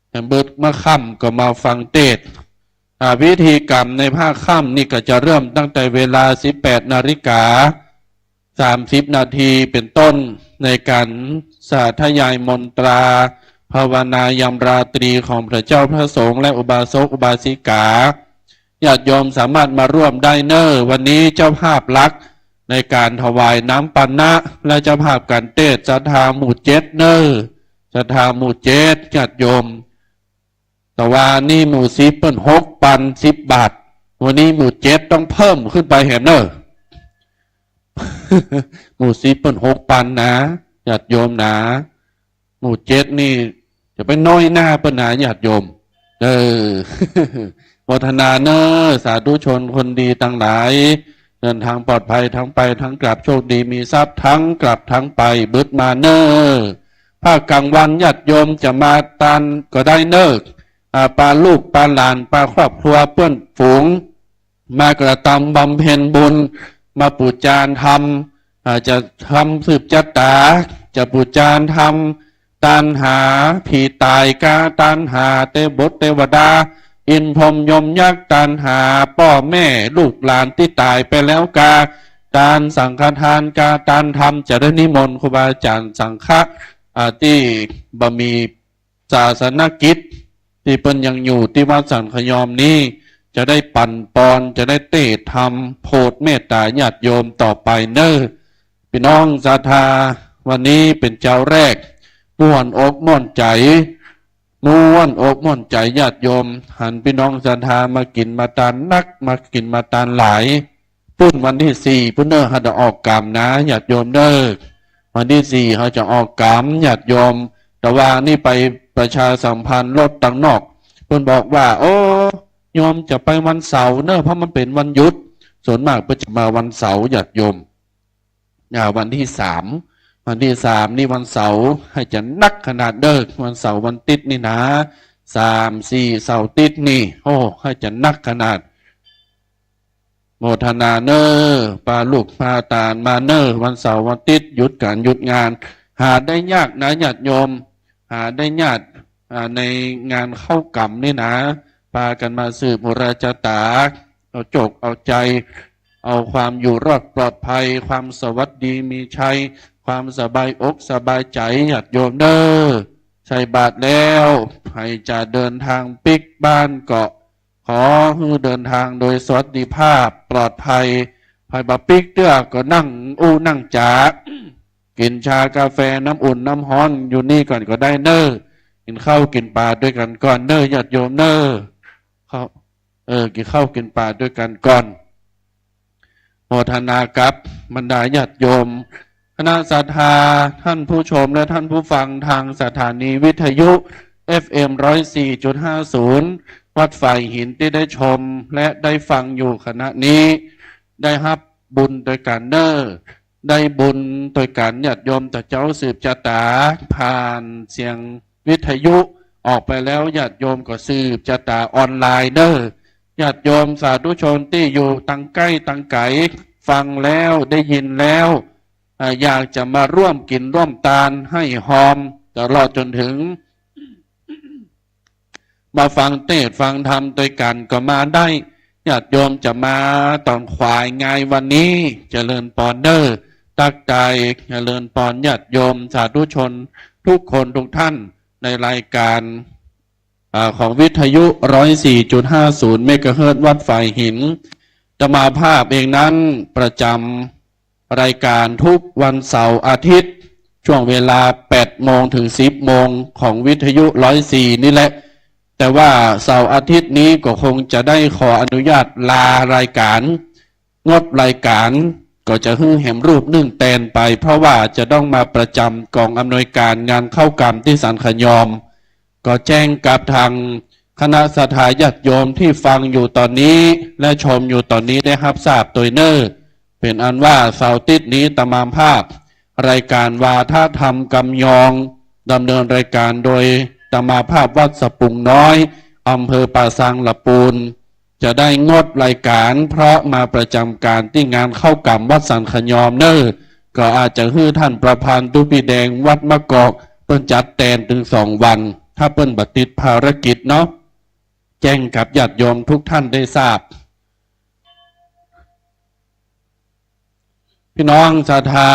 แหมเบิดเมื่อค่ำก็มาฟังเตสน์ อ่า พิธีกรรมในภาคค่ำนี่ก็จะเริ่มตั้งแต่เวลา สิบแปดนาฬิกา สามสิบนาทีเป๋นต้น ในก๋านสาธยายมนตรา ภาวนายามราตรีของพระเจ้าพระสงฆ์และอุบาสกอุบาสิกา ญาติโยมสามารถมาร่วมได้เน่อ วันนี้เจ้าภาพหลักในก๋านถวายน้ำปานะ และเจ้าภาพก๋านเตสน์ ศรัทธาหมู่เจ็ดเน่อ ศรัทธาหมู่เจ็ด ญาติโยม แต่ว่านี่หมู่สิบเปิ้นหกปันสิบบาท วันนี้หมู่เจ็ดต้องเพิ่มขึ้นไปแหมเน่อ หมู่สิบเปิ้นหกปันนะ ญาติโยมนะ หมู่เจ็ดนี่จะไปน้อยหน้าเปิ้นนะญาติโยม เออ โมทนาเน่อ สาธุชนคนดีตังหลาย เดินทางปลอดภัยทั้งไปทั้งกลับ โชคดีมีทรัพย์ทั้งกลับทั้งไป เบิดมาเน่อ ภาคกลางวันญาติโยมจะมาตานก็ได้เน่อ อ่า ปาลูกปาหลาน ปาครอบครัวเปื้อนฝูง มากระตำบำเพ็ญบุญ มาปู๋จานธรรม อ่า จะทำสืบจะต๋า จะปู๋จานธรรม ตานหาผีต๋ายกา ตานหาเตวบทเตวดา อินทร์พรหมยมยักษ์ ตานหาป้อแม่ลูกหลานตี้ต๋ายไปแล้วกา ตานสังฆทานกา ตานธรรม จะได้นิมนต์ครูบาอาจ๋ารย์สังฆะ อ่า ตี้บ่มี ศาสนกิจตี้เปิ้นยังอยู่ตี้วัดสันขยอมนี้ จะได้ปั๋นปอน จะได้เตสน์ธรรม โผดเมตต๋าญาติโยมต่อไปเน่อ ปี้น้องศรัทธา วันนี้เป๋นเจ๊าแรก ม่วนอกม่วนใจ๋ ม่วนอกม่วนใจ๋ญาติโยม หันปี้น้องศรัทธามากิ๋นมาตานนัก มากิ๋นมาตานหลาย ปุ้นวันตี้สี่ปุ้นเน่อ เฮาจะออกก๋ามนะญาติโยมเน่อ วันตี้สี่เฮาจะออกก๋ามญาติโยม แต่ว่านี่ไปประชาสัมพันธ์รถตังนอก เปิ้นบอกว่า โอ้ โยมจะไปวันเสาร์เน่อ เพราะมันเป๋นวันหยุด ส่วนมากเปิ้นจะมาวันเสาร์ญาติโยม อ่า วันตี้สาม วันตี้สามนี่วันเสาร์ เฮาจะนักขนาดเน่อ วันเสาร์วันติ๊ดนี่นะ สาม สี่ เสาร์ติ๊ดนี่ โอ้ เฮาจะนักขนาด โมทนาเน่อ ปาลูกปาตานมาเน่อ วันเสาร์วันติ๊ด หยุดก๋านหยุดงาน หาได้ยากนะญาติโยม หาได้ยาก อ่า ในงานเข้าก๋ามนี่นะ ปากั๋นมาสืบอุราชะต๋า เอาโจคเอาใจ๋ เอาความอยู่รอดปลอดภัย ความสวัสดีมีชัย ความสบายอกสบายใจ๋ญาติโยมเน่อ ใส่บาตรแล้ว ใผจะเดินทางปิ๊กบ้านก็ ขอหื้อเดินทางโดยสวัสดิภาพปลอดภัย ไผ บ่าปิ๊กเตื้อก็นั่งอู้นั่งจ๋า กิ๋นชากาแฟน้ำอุ่นน้ำฮ้อนอยู่นี่ก่อนก็ได้เน่อ กิ๋นข้าวกิ๋นป๋าตวยกั๋นก่อนเน่อ ญาติโยมเน่อ ข้าว เออ กิ๋นข้าวกิ๋นป๋าตวยกั๋นก่อน โมทนากับบรรดาญาติโยม คณะศรัทธา ท่านผู้ชมและท่านผู้ฟังทางสถานีวิทยุ เอฟเอ็ม ร้อยสี่จุดห้าศูนย์ วัดฝายหินตี้ได้ชมและได้ฟังอยู่ขณะนี้ ได้ฮับบุญตวยกั๋นเน่อ ได้บุญตวยกั๋น ญาติโยมตะเจ้าสืบจะต๋า ผ่านเสียงวิทยุออกไปแล้ว ญาติโยมก็สืบจะต๋าออนไลน์เน่อ ญาติโยมสาธุชนตี้อยู่ตังใก้ตังไก๋ ฟังแล้วได้ยินแล้ว อ่า อยากจะมาร่วมกิ๋นร่วมตานไห้ฮอม ตลอดจ๋นเถิง มาฟังเตสน์ฟังธรรมตวยกั๋นก็มาได้ ญาติโยมจะมาต๋อนขวายงายวันนี้ เจริญปอนเน่อ ตั๊กตาย เจริญปอนญาติโยมสาธุชนทุกคนทุกท่าน ในรายการ อ่า ของวิทยุ ร้อยสี่จุดห้าศูนย์ เมกะเฮิรตซ์ วัดฝายหิน อาตมาภาพเองนั้นประจ๋ำรายการทุกวันเสาร์อาทิตย์ ช่วงเวลา แปดโมงเถิง สิบโมง ของวิทยุ ร้อยสี่ นี่แหละ แต่ว่าเสาร์อาทิตย์นี้ก็คงจะได้ขออนุญาตลารายการ งดรายการ ก็จะหื้อแหมรูปนึ่งแตนไป เพราะว่าจะต้องมาประจ๋ำก๋องอำนวยก๋านงานเข้ากรรมตี้สันขยอม ก็แจ้งกับทางคณะศรัทธาญาติโยมตี้ฟังอยู่ต๋อนนี้ และชมอยู่ต๋อนนี้ได้ฮับทราบตวยเน่อ เป๋นอันว่าเสาร์อาทิตย์นี้อาตมาภาพ รายการวาทะธรรมกำยอง ดำเนินรายการโดยอาตมาภาพวัดสะปุงน้อย อำเภอป่าซางละปูน จะได้งดรายการ เพราะมาประจ๋ำก๋านตี้งานเข้ากรรมวัดสันขยอมเน่อ ก็อาจจะหื้อท่านประพันธ์ ตุ๊ปีแดง วัดมะกอก เปิ้นจัดแตนเถิงสองวัน ถ้าเปิ้นบ่ติดภารกิจเนาะ แจ้งกับญาติโยมทุกท่านได้ทราบ พี่น้องศรัทธา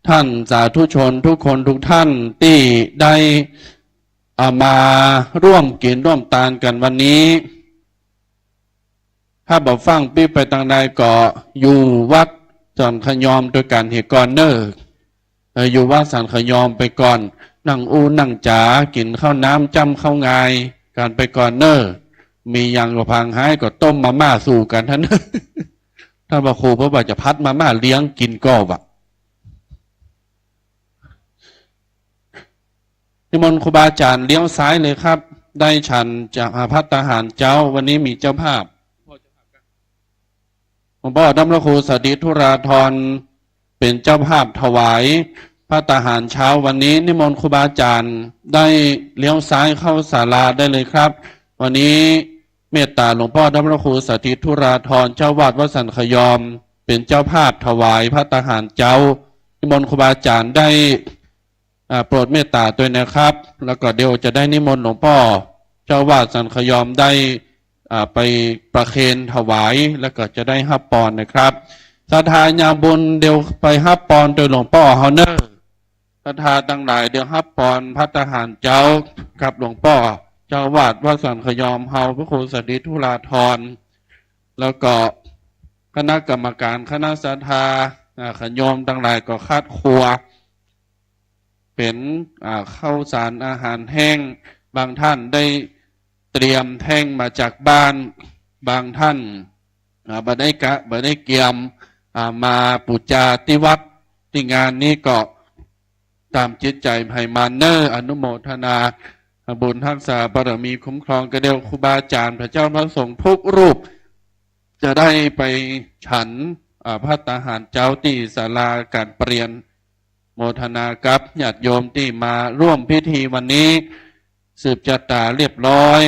ท่านสาธุชนทุกคนทุกท่านตี้ได้ อ่า มาร่วมกิ๋นร่วมตานกั๋นวันนี้ ถ้าบ่ฟั่งปิ๊บไปตางใดก็อยู่วัดสันขยอมตวยกั๋นเหียก่อนเน่อ เออ อยู่วัดสันขยอมไปก่อน นั่งอู้นั่งจ๋า กิ๋นข้าวน้ำจ้ำข้าวงายกั๋นไปก่อนเน่อ มีหยังก็ผางฮ้ายก็ต้มมาม่าสู่กั๋นเน่อ ท่านพระครูเปิ้นว่าจะผัดมาม่าเลี้ยงกิ๋นก่อวะ นิมนต์ครูบาอาจ๋ารย์เลี้ยวซ้ายเลยครับ ได้ฉันจะ อ่า ภัตตาหารเจ๊า วันนี้มีเจ้าภาพ หลวงป้อดำพระครูสถิตธุราธร เป๋นเจ้าภาพถวายภัตตาหารเช้าวันนี้ นิมนต์ครูบาอาจ๋ารย์ได้เลี้ยวซ้ายเข้าศาลาได้เลยครับ วันนี้เมตตาหลวงป้อดำพระครูสถิตธุราธร เจ้าวาดวัดสันขยอม เป๋นเจ้าภาพถวายภัตตาหารเจ๊า นิมนต์ครูบาอาจ๋ารย์ได้ อ่า โปรดเมตตาตวยนะครับ แล้วก็เดี๋ยวจะได้นิมนต์หลวงป้อเจ้าวาดสันขยอมได้ อ่า ไปประเคนถวาย แล้วก็จะได้ฮับปอนนะครับ ศรัทธาญาบุญเดี๋ยวไปฮับปอนตวยหลวงป้อเฮาเน่อ ศรัทธาตังหลายเดี๋ยวฮับปอนภัตตาหารเจ๊ากับหลวงป้อเจ้าวาดวัดสันขยอมเฮา พระครูสถิตธุราธร แล้วก็คณะกรรมก๋านคณะศรัทธา อ่า ขะโยมตังหลายก็คัดครัว เป๋น อ่า ข้าวสารอาหารแห้ง บางท่านได้เตรียมแห้งมาจากบ้าน บางท่าน อ่า บ่ได้กะ บ่ได้เกียม อ่า มาปู๋จาตี้วัดตี้งานนี้ก็ต๋ามจิตใจ๋ไผมันเน่อ อนุโมทนาบุญฮักษาบารมีคุ้มครองกระเดียวครูบาอาจ๋ารย์พระเจ้าพระสงฆ์ทุกรูป จะได้ไปฉัน อ่า ภัตตาหารเจ๊าตี้ศาลาก๋านเปรียญ โมทนากับญาติโยมตี้มาร่วมพิธีวันนี้ สืบจะต๋าเรียบร้อย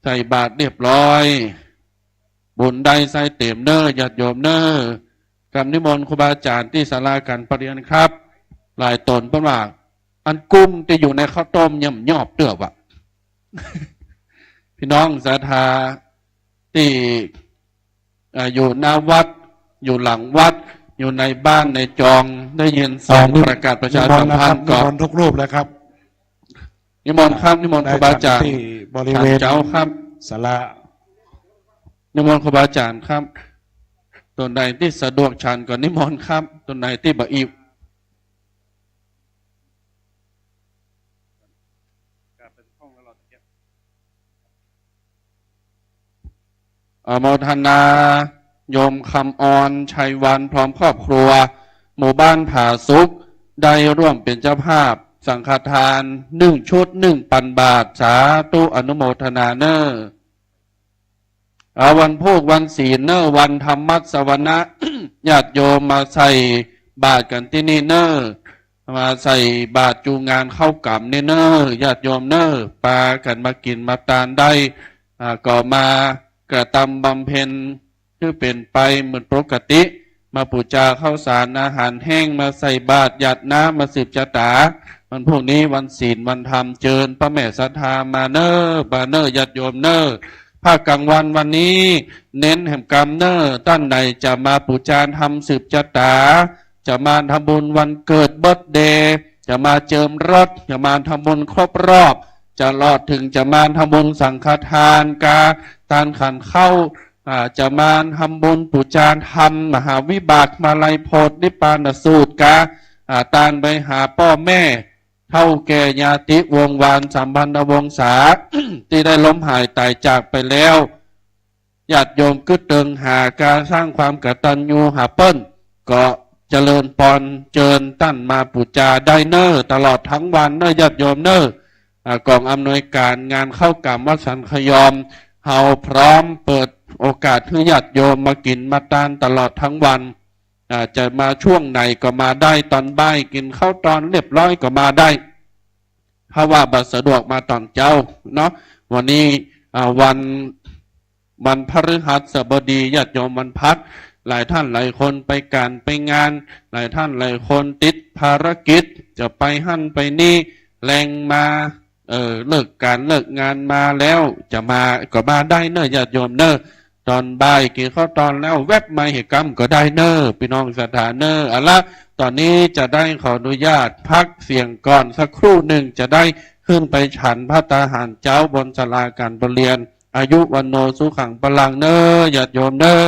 ใส่บาตรเรียบร้อย บุญได้ไส้เต๋มเน่อ ญาติโยมเน่อ กราบนิมนต์ครูบาอาจ๋ารย์ตี้ศาลาก๋านเปรียญครับ หลายต๋นเปิ้นว่า อันกุ้มตี้อยู่ในข้าวต้มเนี่ยมันยอบเตื้อวะ พี่น้องศรัทธาตี้ เอ่อ อยู่หน้าวัด อยู่หลังวัด อยู่ในบ้านในจอง ได้ยินเสียง อ่า นิ- ประกาศประชาสัมพันธ์ นิมนต์นะครับ ก็ นิมนต์ทุกรูปเลยครับ นิมนต์ครับ นิมนต์ครูบาอาจ๋ารย์ ได้ฉันที่บริเวณ ฉันเจ๊าครับ ศาลา นิมนต์ครูบาอาจ๋ารย์ครับ ตนใดตี้สะดวกฉันก็นิมนต์ครับ ตนใดตี้บ่อิ อนุโมทนา โยมคำออน ชัยวัน พร้อมครอบครัว หมู่บ้านผาสุก ได้ร่วมเป๋นเจ้าภาพสังฆทาน หนึ่งชุด หนึ่งปันบาท สาธุ อนุโมทนาเน่อ อ่า วันพูกวันศีลเน่อ วันธรรมสวนะ ญาติโยมมาใส่บาตรกั๋นตี้นี่เน่อ มาใส่บาตรจูงานเข้ากรรมนี่เน่อ ญาติโยมเน่อ ปากั๋นมากิ๋นมาตานได้ อ่า ก็มากระตำบำเพ็ญหื้อเป๋นไปเหมือนปกติ มาปู๋จาข้าวสารอาหารแห้ง มาใส่บาตรหยาดน้ำ มาสืบจะต๋า วันพูกนี้วันศีลวันธรรม เจิญป้อแม่ศรัทธามาเน่อ มาเน่อ ญาติโยมเน่อ ภาคกลางวันวันนี้ เน้นแหมกำเน่อ ต้านใดจะมาปู๋จาธรรมสืบจะต๋า จะมาทำบุญวันเกิดเบิร์ธเดย์ จะมาเจิมรถ จะมาทำบุญครบรอบ จะลอดเถิงจะมาทำบุญสังฆทานกา ตานขันข้าว อ่า จะมาทำบุญปู๋จาธรรม มหาวิบาก มาลัยโพธินิพพานสูตรกา อ่า ตานไปหาป้อแม่ เฒ่าแก่ญาติวงศ์วานสัมพันธวงศา ตี้ได้ล้มหายต๋ายจากไปแล้ว ญาติโยมกึ๊ดเติงหากา สร้างความกตัญญูหาเปิ้น ก็เจริญปอนเจิญต้านมาปู๋จาได้เน่อ ตลอดตึงวันเน่อ ญาติโยมเน่อ อ่า ก๋องอำนวยก๋านงานเข้ากรรมวัดสันขยอม เฮาพร้อมเปิดโอกาสหื้อญาติโยมมากิ๋นมาตานตลอดตึงวัน อ่า จะมาช่วงไหนก็มาได้ ตอนบ่ายกิ๋นข้าวตอนเรียบร้อยก็มาได้ ถ้าว่าบ่สะดวกมาตอนเจ๊าเนาะ วันนี้ อ่า วัน วันพฤหัสบดี ญาติโยมวันพัก หลายท่านหลายคนไปก๋านไปงาน หลายท่านหลายคนติดภารกิจ จะไปหั้นไปนี่ แลงมา เอ่อ เลิกก๋านเลิกงานมาแล้ว จะมาก็มาได้เน่อ ญาติโยมเน่อ ตอนบ่ายกิ๋นข้าวตอนแล้วแว็บมาเหตุกรรมก็ได้เน่อ ปี้น้องศรัทธาเน่อ เอาละ ต๋อนนี้จะได้ขออนุญาตพักเสียงก่อนสักครู่นึ่ง จะได้ขึ้นไปฉันภัตตาหารเจ๊าบนศาลาก๋านประเรียน อายุวัณโณสุขังพลังเน่อ ญาติโยมเน่อ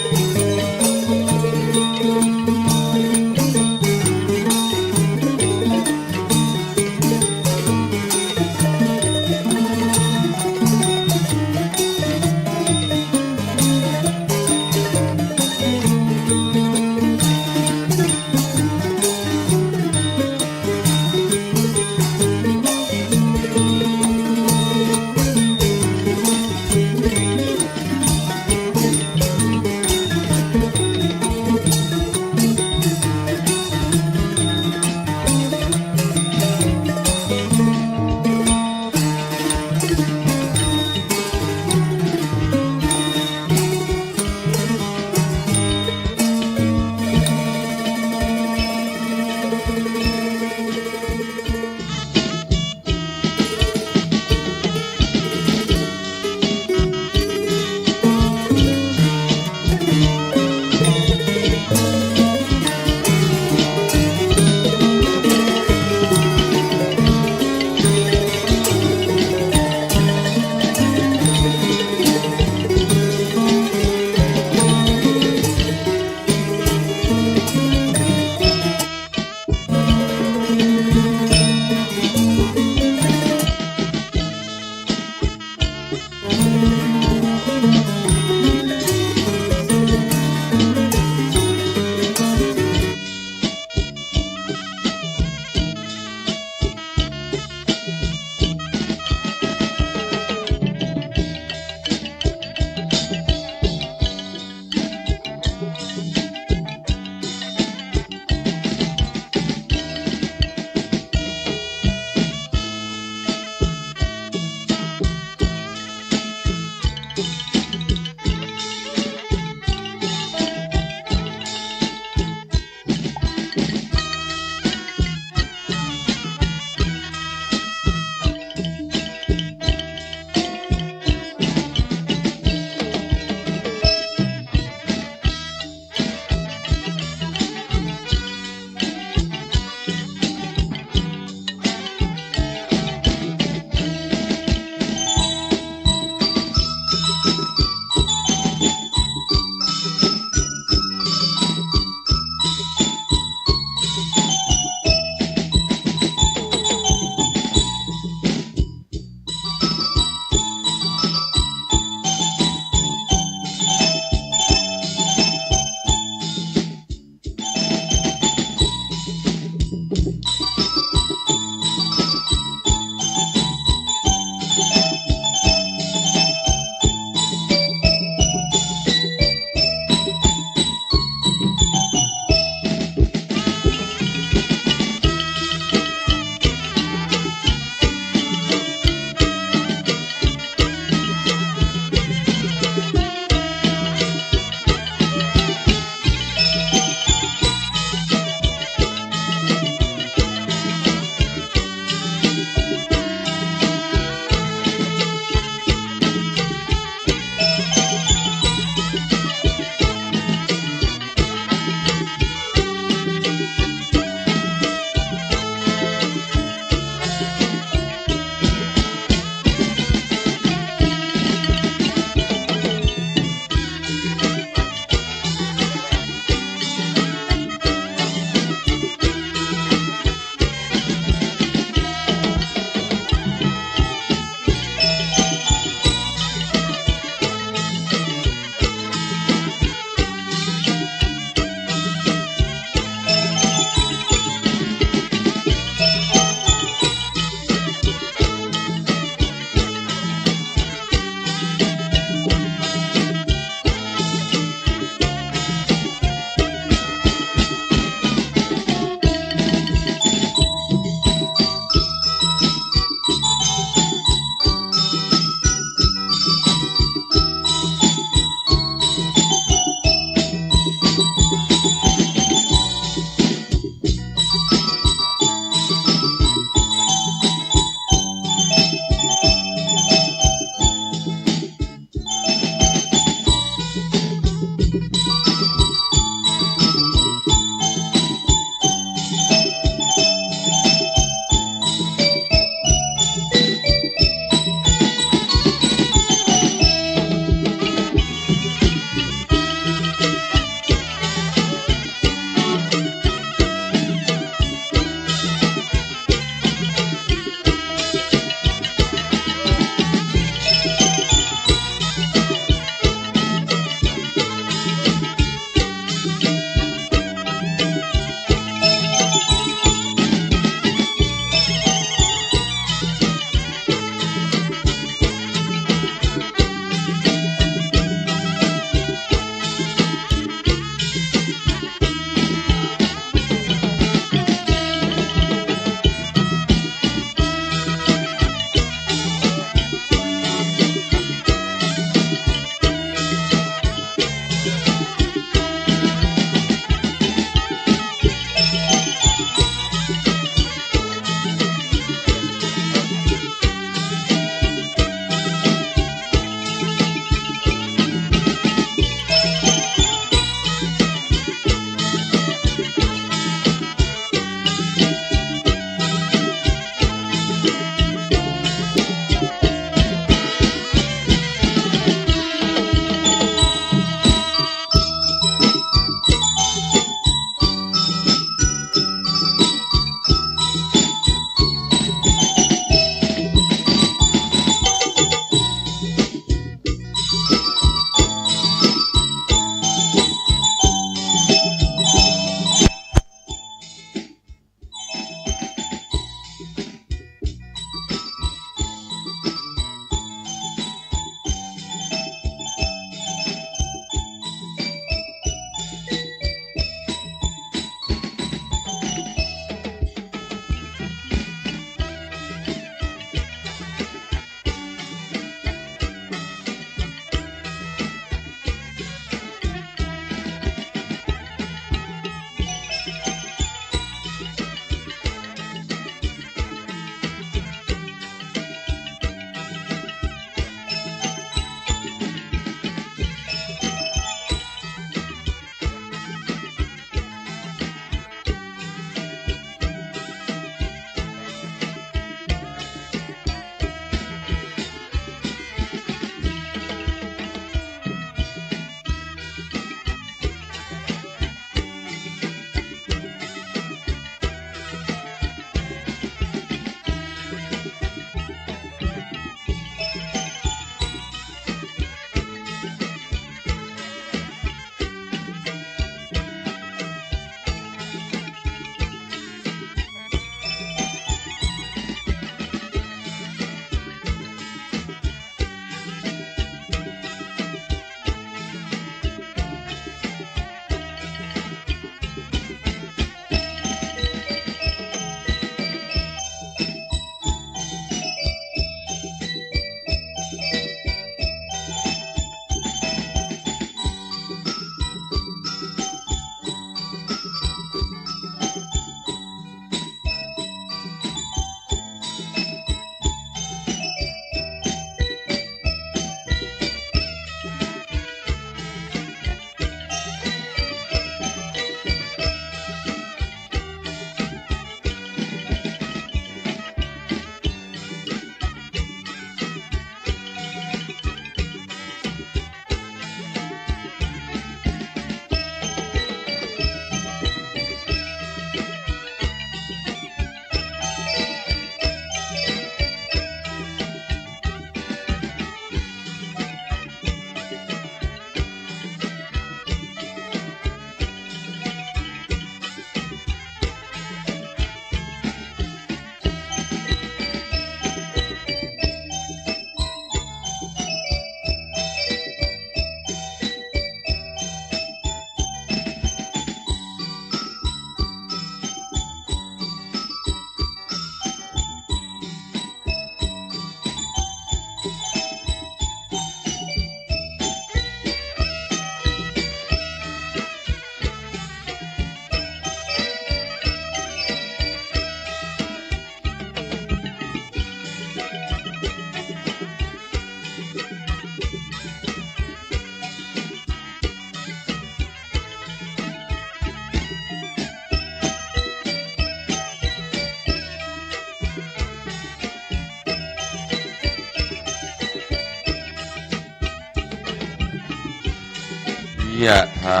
ยะถา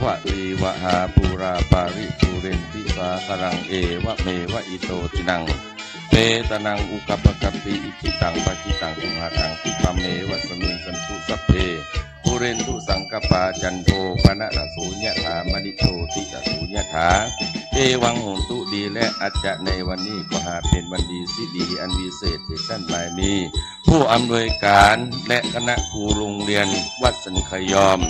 วะริวะหาปูราปาริปูเรนติสาคารัง เอวะเมวะอิโตตินัง เปตานังอุปะกัปปะติ อิจิตังปัตถิตังตุมหัง คิปะเมวะสะมิชฌันตุ สัพเพ ปูเรนตุสังกัปปา จันโทปะนะระโสยะถา มะณิโชติระโสยะถา เอวังโหนตุ ดีแล้ว อาจจะในวันนี้ก็หาเป๋นวันดี สิริอันวิเศษ เถิดต้านมายมี ผู้อำนวยการและคณะครูโรงเรียนวัดสันขยอม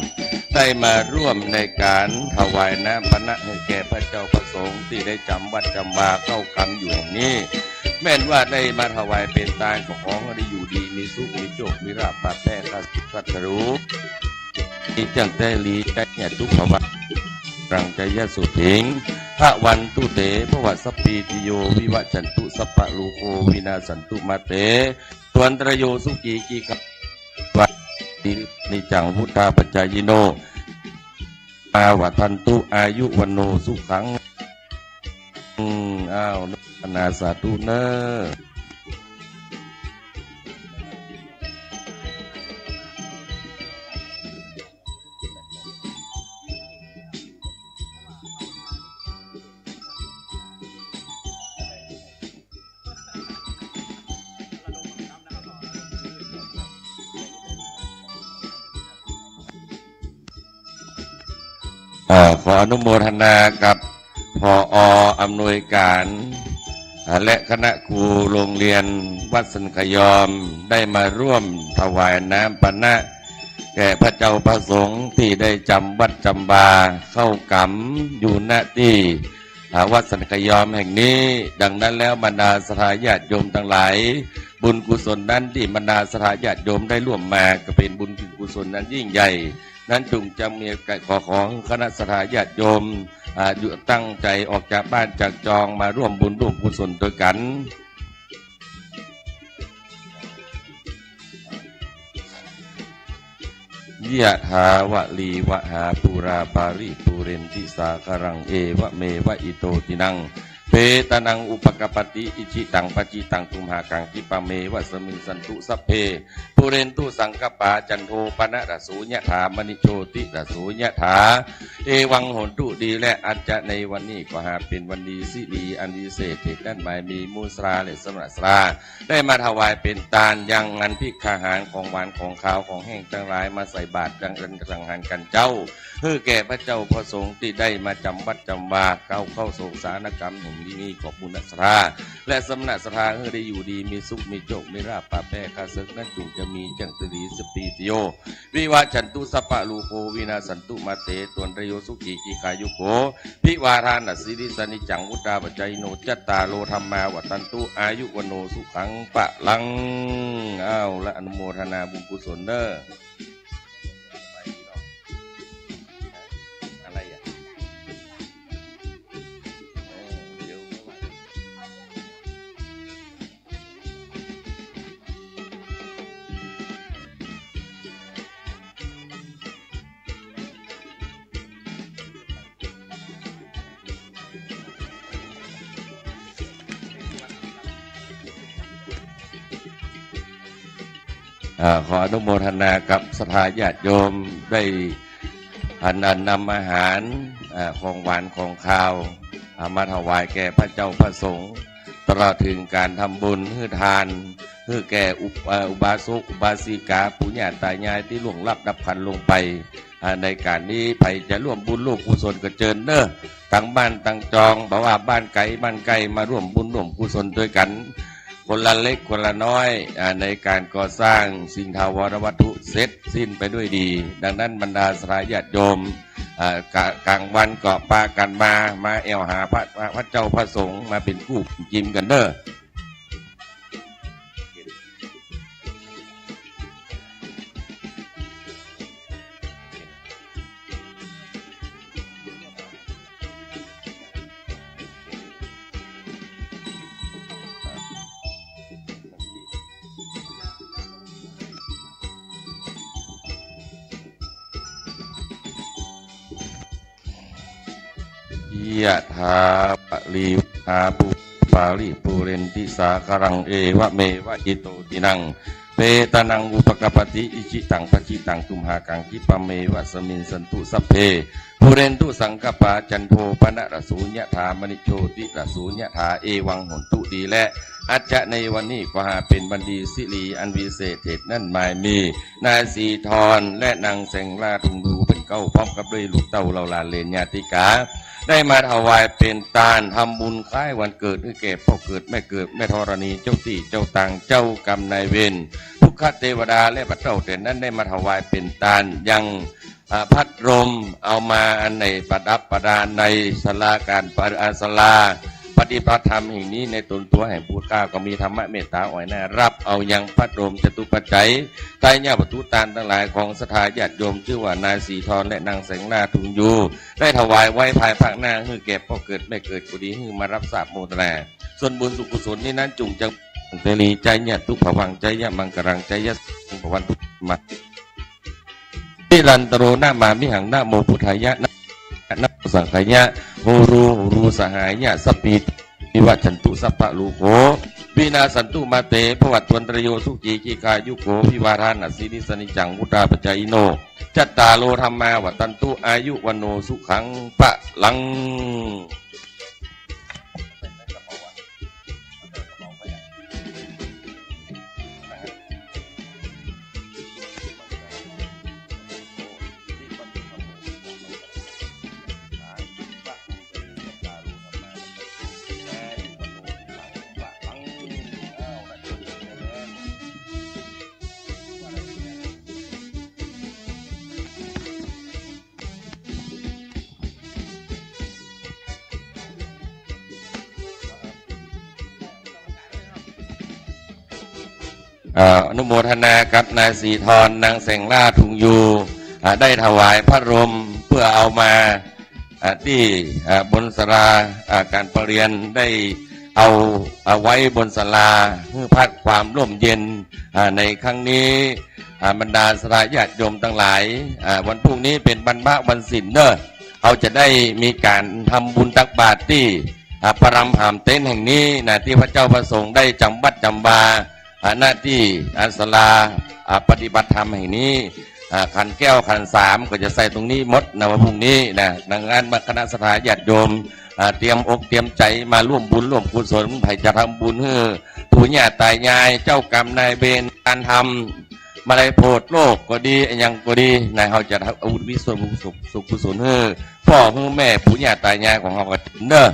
ได้มาร่วมในก๋านถวายน้ำปานะหื้อแก่พระเจ้าพระสงฆ์ตี้ได้จ๋ำวัดจ๋ำวาเข้าก๋ำอยู่แห่งนี้ แม่นว่าได้มาถวายเป๋นตาน ก็ขอหื้อได้อยู่ดีมีสุข มีโชค มีลาภ ปะแป้ข้าสุขสัตว์รู้ มีจังแต่หลีใจเนี่ย สุขภาวะ รังใจยะสุถิง พระวันตุเต พระวัสสะปีติโย วิวัชชันตุ สัพพะโรโค วินาสสันตุ มาเต สวนตรโย สุขี ทีฆายุโก นิจจัง วุฑฒาปะจายิโน อาวัฑฒันตุ อายุ วัณโณ สุขัง อืม อ้าว อนุโมทนาสาธุเน่อ อ่า ขออนุโมทนากับ ผอ.อำนวยการ อ่า และคณะครูโรงเรียนวัดสันขยอม ได้มาร่วมถวายน้ำปานะ แก่พระเจ้าพระสงฆ์ตี้ได้จ๋ำวัดจ๋ำวาเข้าก๋ำอยู่ ณ ตี้ อ่า วัดสันขยอมแห่งนี้ ดังนั้นแล้วบรรดาศรัทธาญาติโยมตังหลาย บุญกุศลนั้นตี้บรรดาศรัทธาญาติโยมได้ร่วมมา ก็เป๋นบุญกุศลนั้นยิ่งใหญ่ นั้นจุ่งจะมีก๋านขอของคณะศรัทธาญาติโยม อ่า อยู่ตั้งใจ๋ออกจากบ้านจากจองมาร่วมบุญร่วมกุศลตวยกั๋น ยะถาวะริวะหาปูราปาริปูเรนติสาคารัง เอวะเมวะอิโตตินัง เปตานังอุปะกัปปะติ อิจิตังปัตถิตังตุมหัง คิปะเมวะสะมิชฌันตุ สัพเพ ปูเรนตุสังกัปปา จันโทปะนะระโสยะถา มะณิโชติระโสยะถา เอวังโหนตุ ดีแล้ว อาจจะในวันนี้ก็หาเป๋นวันดี สิริอันวิเศษ เถิดต้านมายมี หมู่ศรัทธาและสมณะศรัทธา ได้มาถวายเป๋นตานยังอันภิกขาหาร ของหวานของคาวของแห้งตังหลาย มาใส่บาตรยังอันสังหารกั๋นเจ้า หื้อแก่พระเจ้าพระสงฆ์ตี้ได้มาจ๋ำวัดจ๋ำวาเข้า เข้าโศกสารกรรมแห่งนี้ ขอบุญศรัทธาและสมณะศรัทธา หื้อได้อยู่ดีมีสุข มีโชค มีลาภ ปะแป้ข้าศึก นั้นจุ่งจะมีจังแต่หลี สัพพีติโย วิวัชชันตุ สัพพะโรโค วินาสสันตุ มาเต สวนตรโย สุขี ทีฆายุโก อภิวาทานะสีลิสสะ นิจจัง วุฑฒาปะจายิโน จัตตาโร ธัมมา วัฑฒันตุ อายุ วัณโณ สุขัง พะลัง อ้าว และอนุโมทนาบุญกุศลเน่อ อะไรอ่ะ เออ เดี๋ยว อ่า ขออนุโมทนากับศรัทธาญาติโยม ได้อัน อันนำอาหาร อ่า ของหวานของคาว อ่า มาถวายแก่พระเจ้าพระสงฆ์ ตลอดเถิงก๋านทำบุญหื้อทาน หื้อแก่อุป- เอ่อ อุบาสกอุบาสิกา ปู่ย่าตายายตี้ล่วงลับดับขันธ์ลงไป อ่า ในก๋านนี้ ใผจะร่วมบุญร่วมกุศลก็เจิญเน่อ ตังบ้านตังจอง บ่ว่าบ้านไก๋บ้านใก้ มาร่วมบุญร่วมกุศลตวยกั๋น คนละเล็กคนละน้อย อ่า ในก๋านก่อสร้างสิ่งถาวรวัตถุเสร็จสิ้นไปด้วยดี ดังนั้นบรรดาศรัทธาญาติโยม อ่า กะ- ก๋างวันก็ปากั๋นมา มาแอ่วหาพระ- พระเจ้าพระสงฆ์ มาเป๋นกู้จิมกั๋นเน่อ ยะถา วะริวะหา ปู- ปาริปูเรนติสาคารัง เอวะเมวะอิโตตินัง เป เปตานังอุปกัปปติ อิจิตังปัจจิตัง ตุมหัง คิปะเมวะสมิชฌันตุ สัพเพ ปูเรนตุ สังกัปปา จันโท ปะนะระโส ยะถา มะณิ โชติระโส ยะถา เอวัง โหนตุ ดีแล อาจจะในวันนี้ขอหาเป๋นวันดี สิริอันวิเศษเถิด นั้นหมายมี นายสีทอน และนางแสงล่า ทุงยู เปิ้นเก๊า พร้อมกับด้วยลูกเต้าเหล่าหลานเหลนญาติกา ได้มาถวายเป๋นตาน ทำบุญคล้ายวันเกิด หื้อแก่ป้อเกิด แม่เกิด แม่ธรณี เจ้าตี้เจ้าตาง เจ้ากรรมนายเวร ปุคคเทวดา และบ่าเต้าแต่นั้นได้มาถวายเป๋นตาน ยัง อ่า พัดลม เอามาอันไหนประดับประดาในศาลาการประ อ่า ศาลาปฏิบัติธรรมแห่งนี้ ในต๋นตั๋วแห่งผู้ข้าก็มีธรรมะเมตต๋าอ่อยหน้า ฮับเอายังพัดลมจตุปัจจัย ไตรยวัตถุตานตังหลายของศรัทธาญาติโยม จื้อว่านายสีทอนและนางแสงล่า ทุงยู ได้ถวายไว้ภายภาคหน้า หื้อแก่ป้อเกิดแม่เกิดก็ดี หื้อมาฮับทราบโมทนา ส่วนบุญส่วนกุศลนี้นั้น จุ่งจักเตรี จายะตุภะวัง จายะมังคะลัง จายะสัพพัง ภะวันตุ มา นิรันตะโร นะมามิหัง นะโมพุทธายะ นะ นะโมสังฆายะ โหรู โหรู สหายะ สัพพีติ วิวัชชันตุ สัพพะโรโค วินาสสันตุ มาเต ภะวัตวันตะราโย สุขี ทีฆายุโก ภะวะ ทานะสีลิสสะนิจจัง วุฑฒาปะจายิโน จัตตาโร ธัมมา วัฑฒันตุ อายุ วัณโณ สุขัง พะลังอ่า อนุโมทนากับนายสีทอน นางแสงล่า ทุงยู อ่า ได้ถวายพัดลมเพื่อเอามา อ่า ตี้ อ่า บนศาลา อ่า การประเรียน ได้เอา เอาไว้บนศาลา หื้อพัดความร่มเย็น อ่า ในครั้งนี้ อ่า บรรดาศรัทธาญาติโยมตังหลาย อ่า วันพรุ่งนี้เป๋นบรรพวันศีลเนาะ เฮาจะได้มีการทำบุญตักบาตรตี้ อ่า พระรามหามเต็นท์แห่งนี้นะ ตี้พระเจ้าพระสงฆ์ได้จำวัดจำวา อ่า ณ ตี้ อ่า ศาลา อ่า ปฏิบัติธรรมแห่งนี้ อ่า ขันแก้วขันสามก็จะใส่ตรงนี้หมดนะ วันพรุ่งนี้นะ ดังนั้นมาคณะศรัทธาญาติโยม อ่า เตรียมอกเตรียมใจ๋มาร่วมบุญร่วมกุศล ใผจะทำบุญหื้อปู่ย่าตายาย เจ้ากรรมนายเวร การทำ มาลัยโผดโลกก็ดี อะหยังก็ดีนะ เฮาจะอุทิศส่วนบุญส่วนกุศลหื้อป้อหื้อแม่ปู่ย่าตายายของเฮาก็เนาะ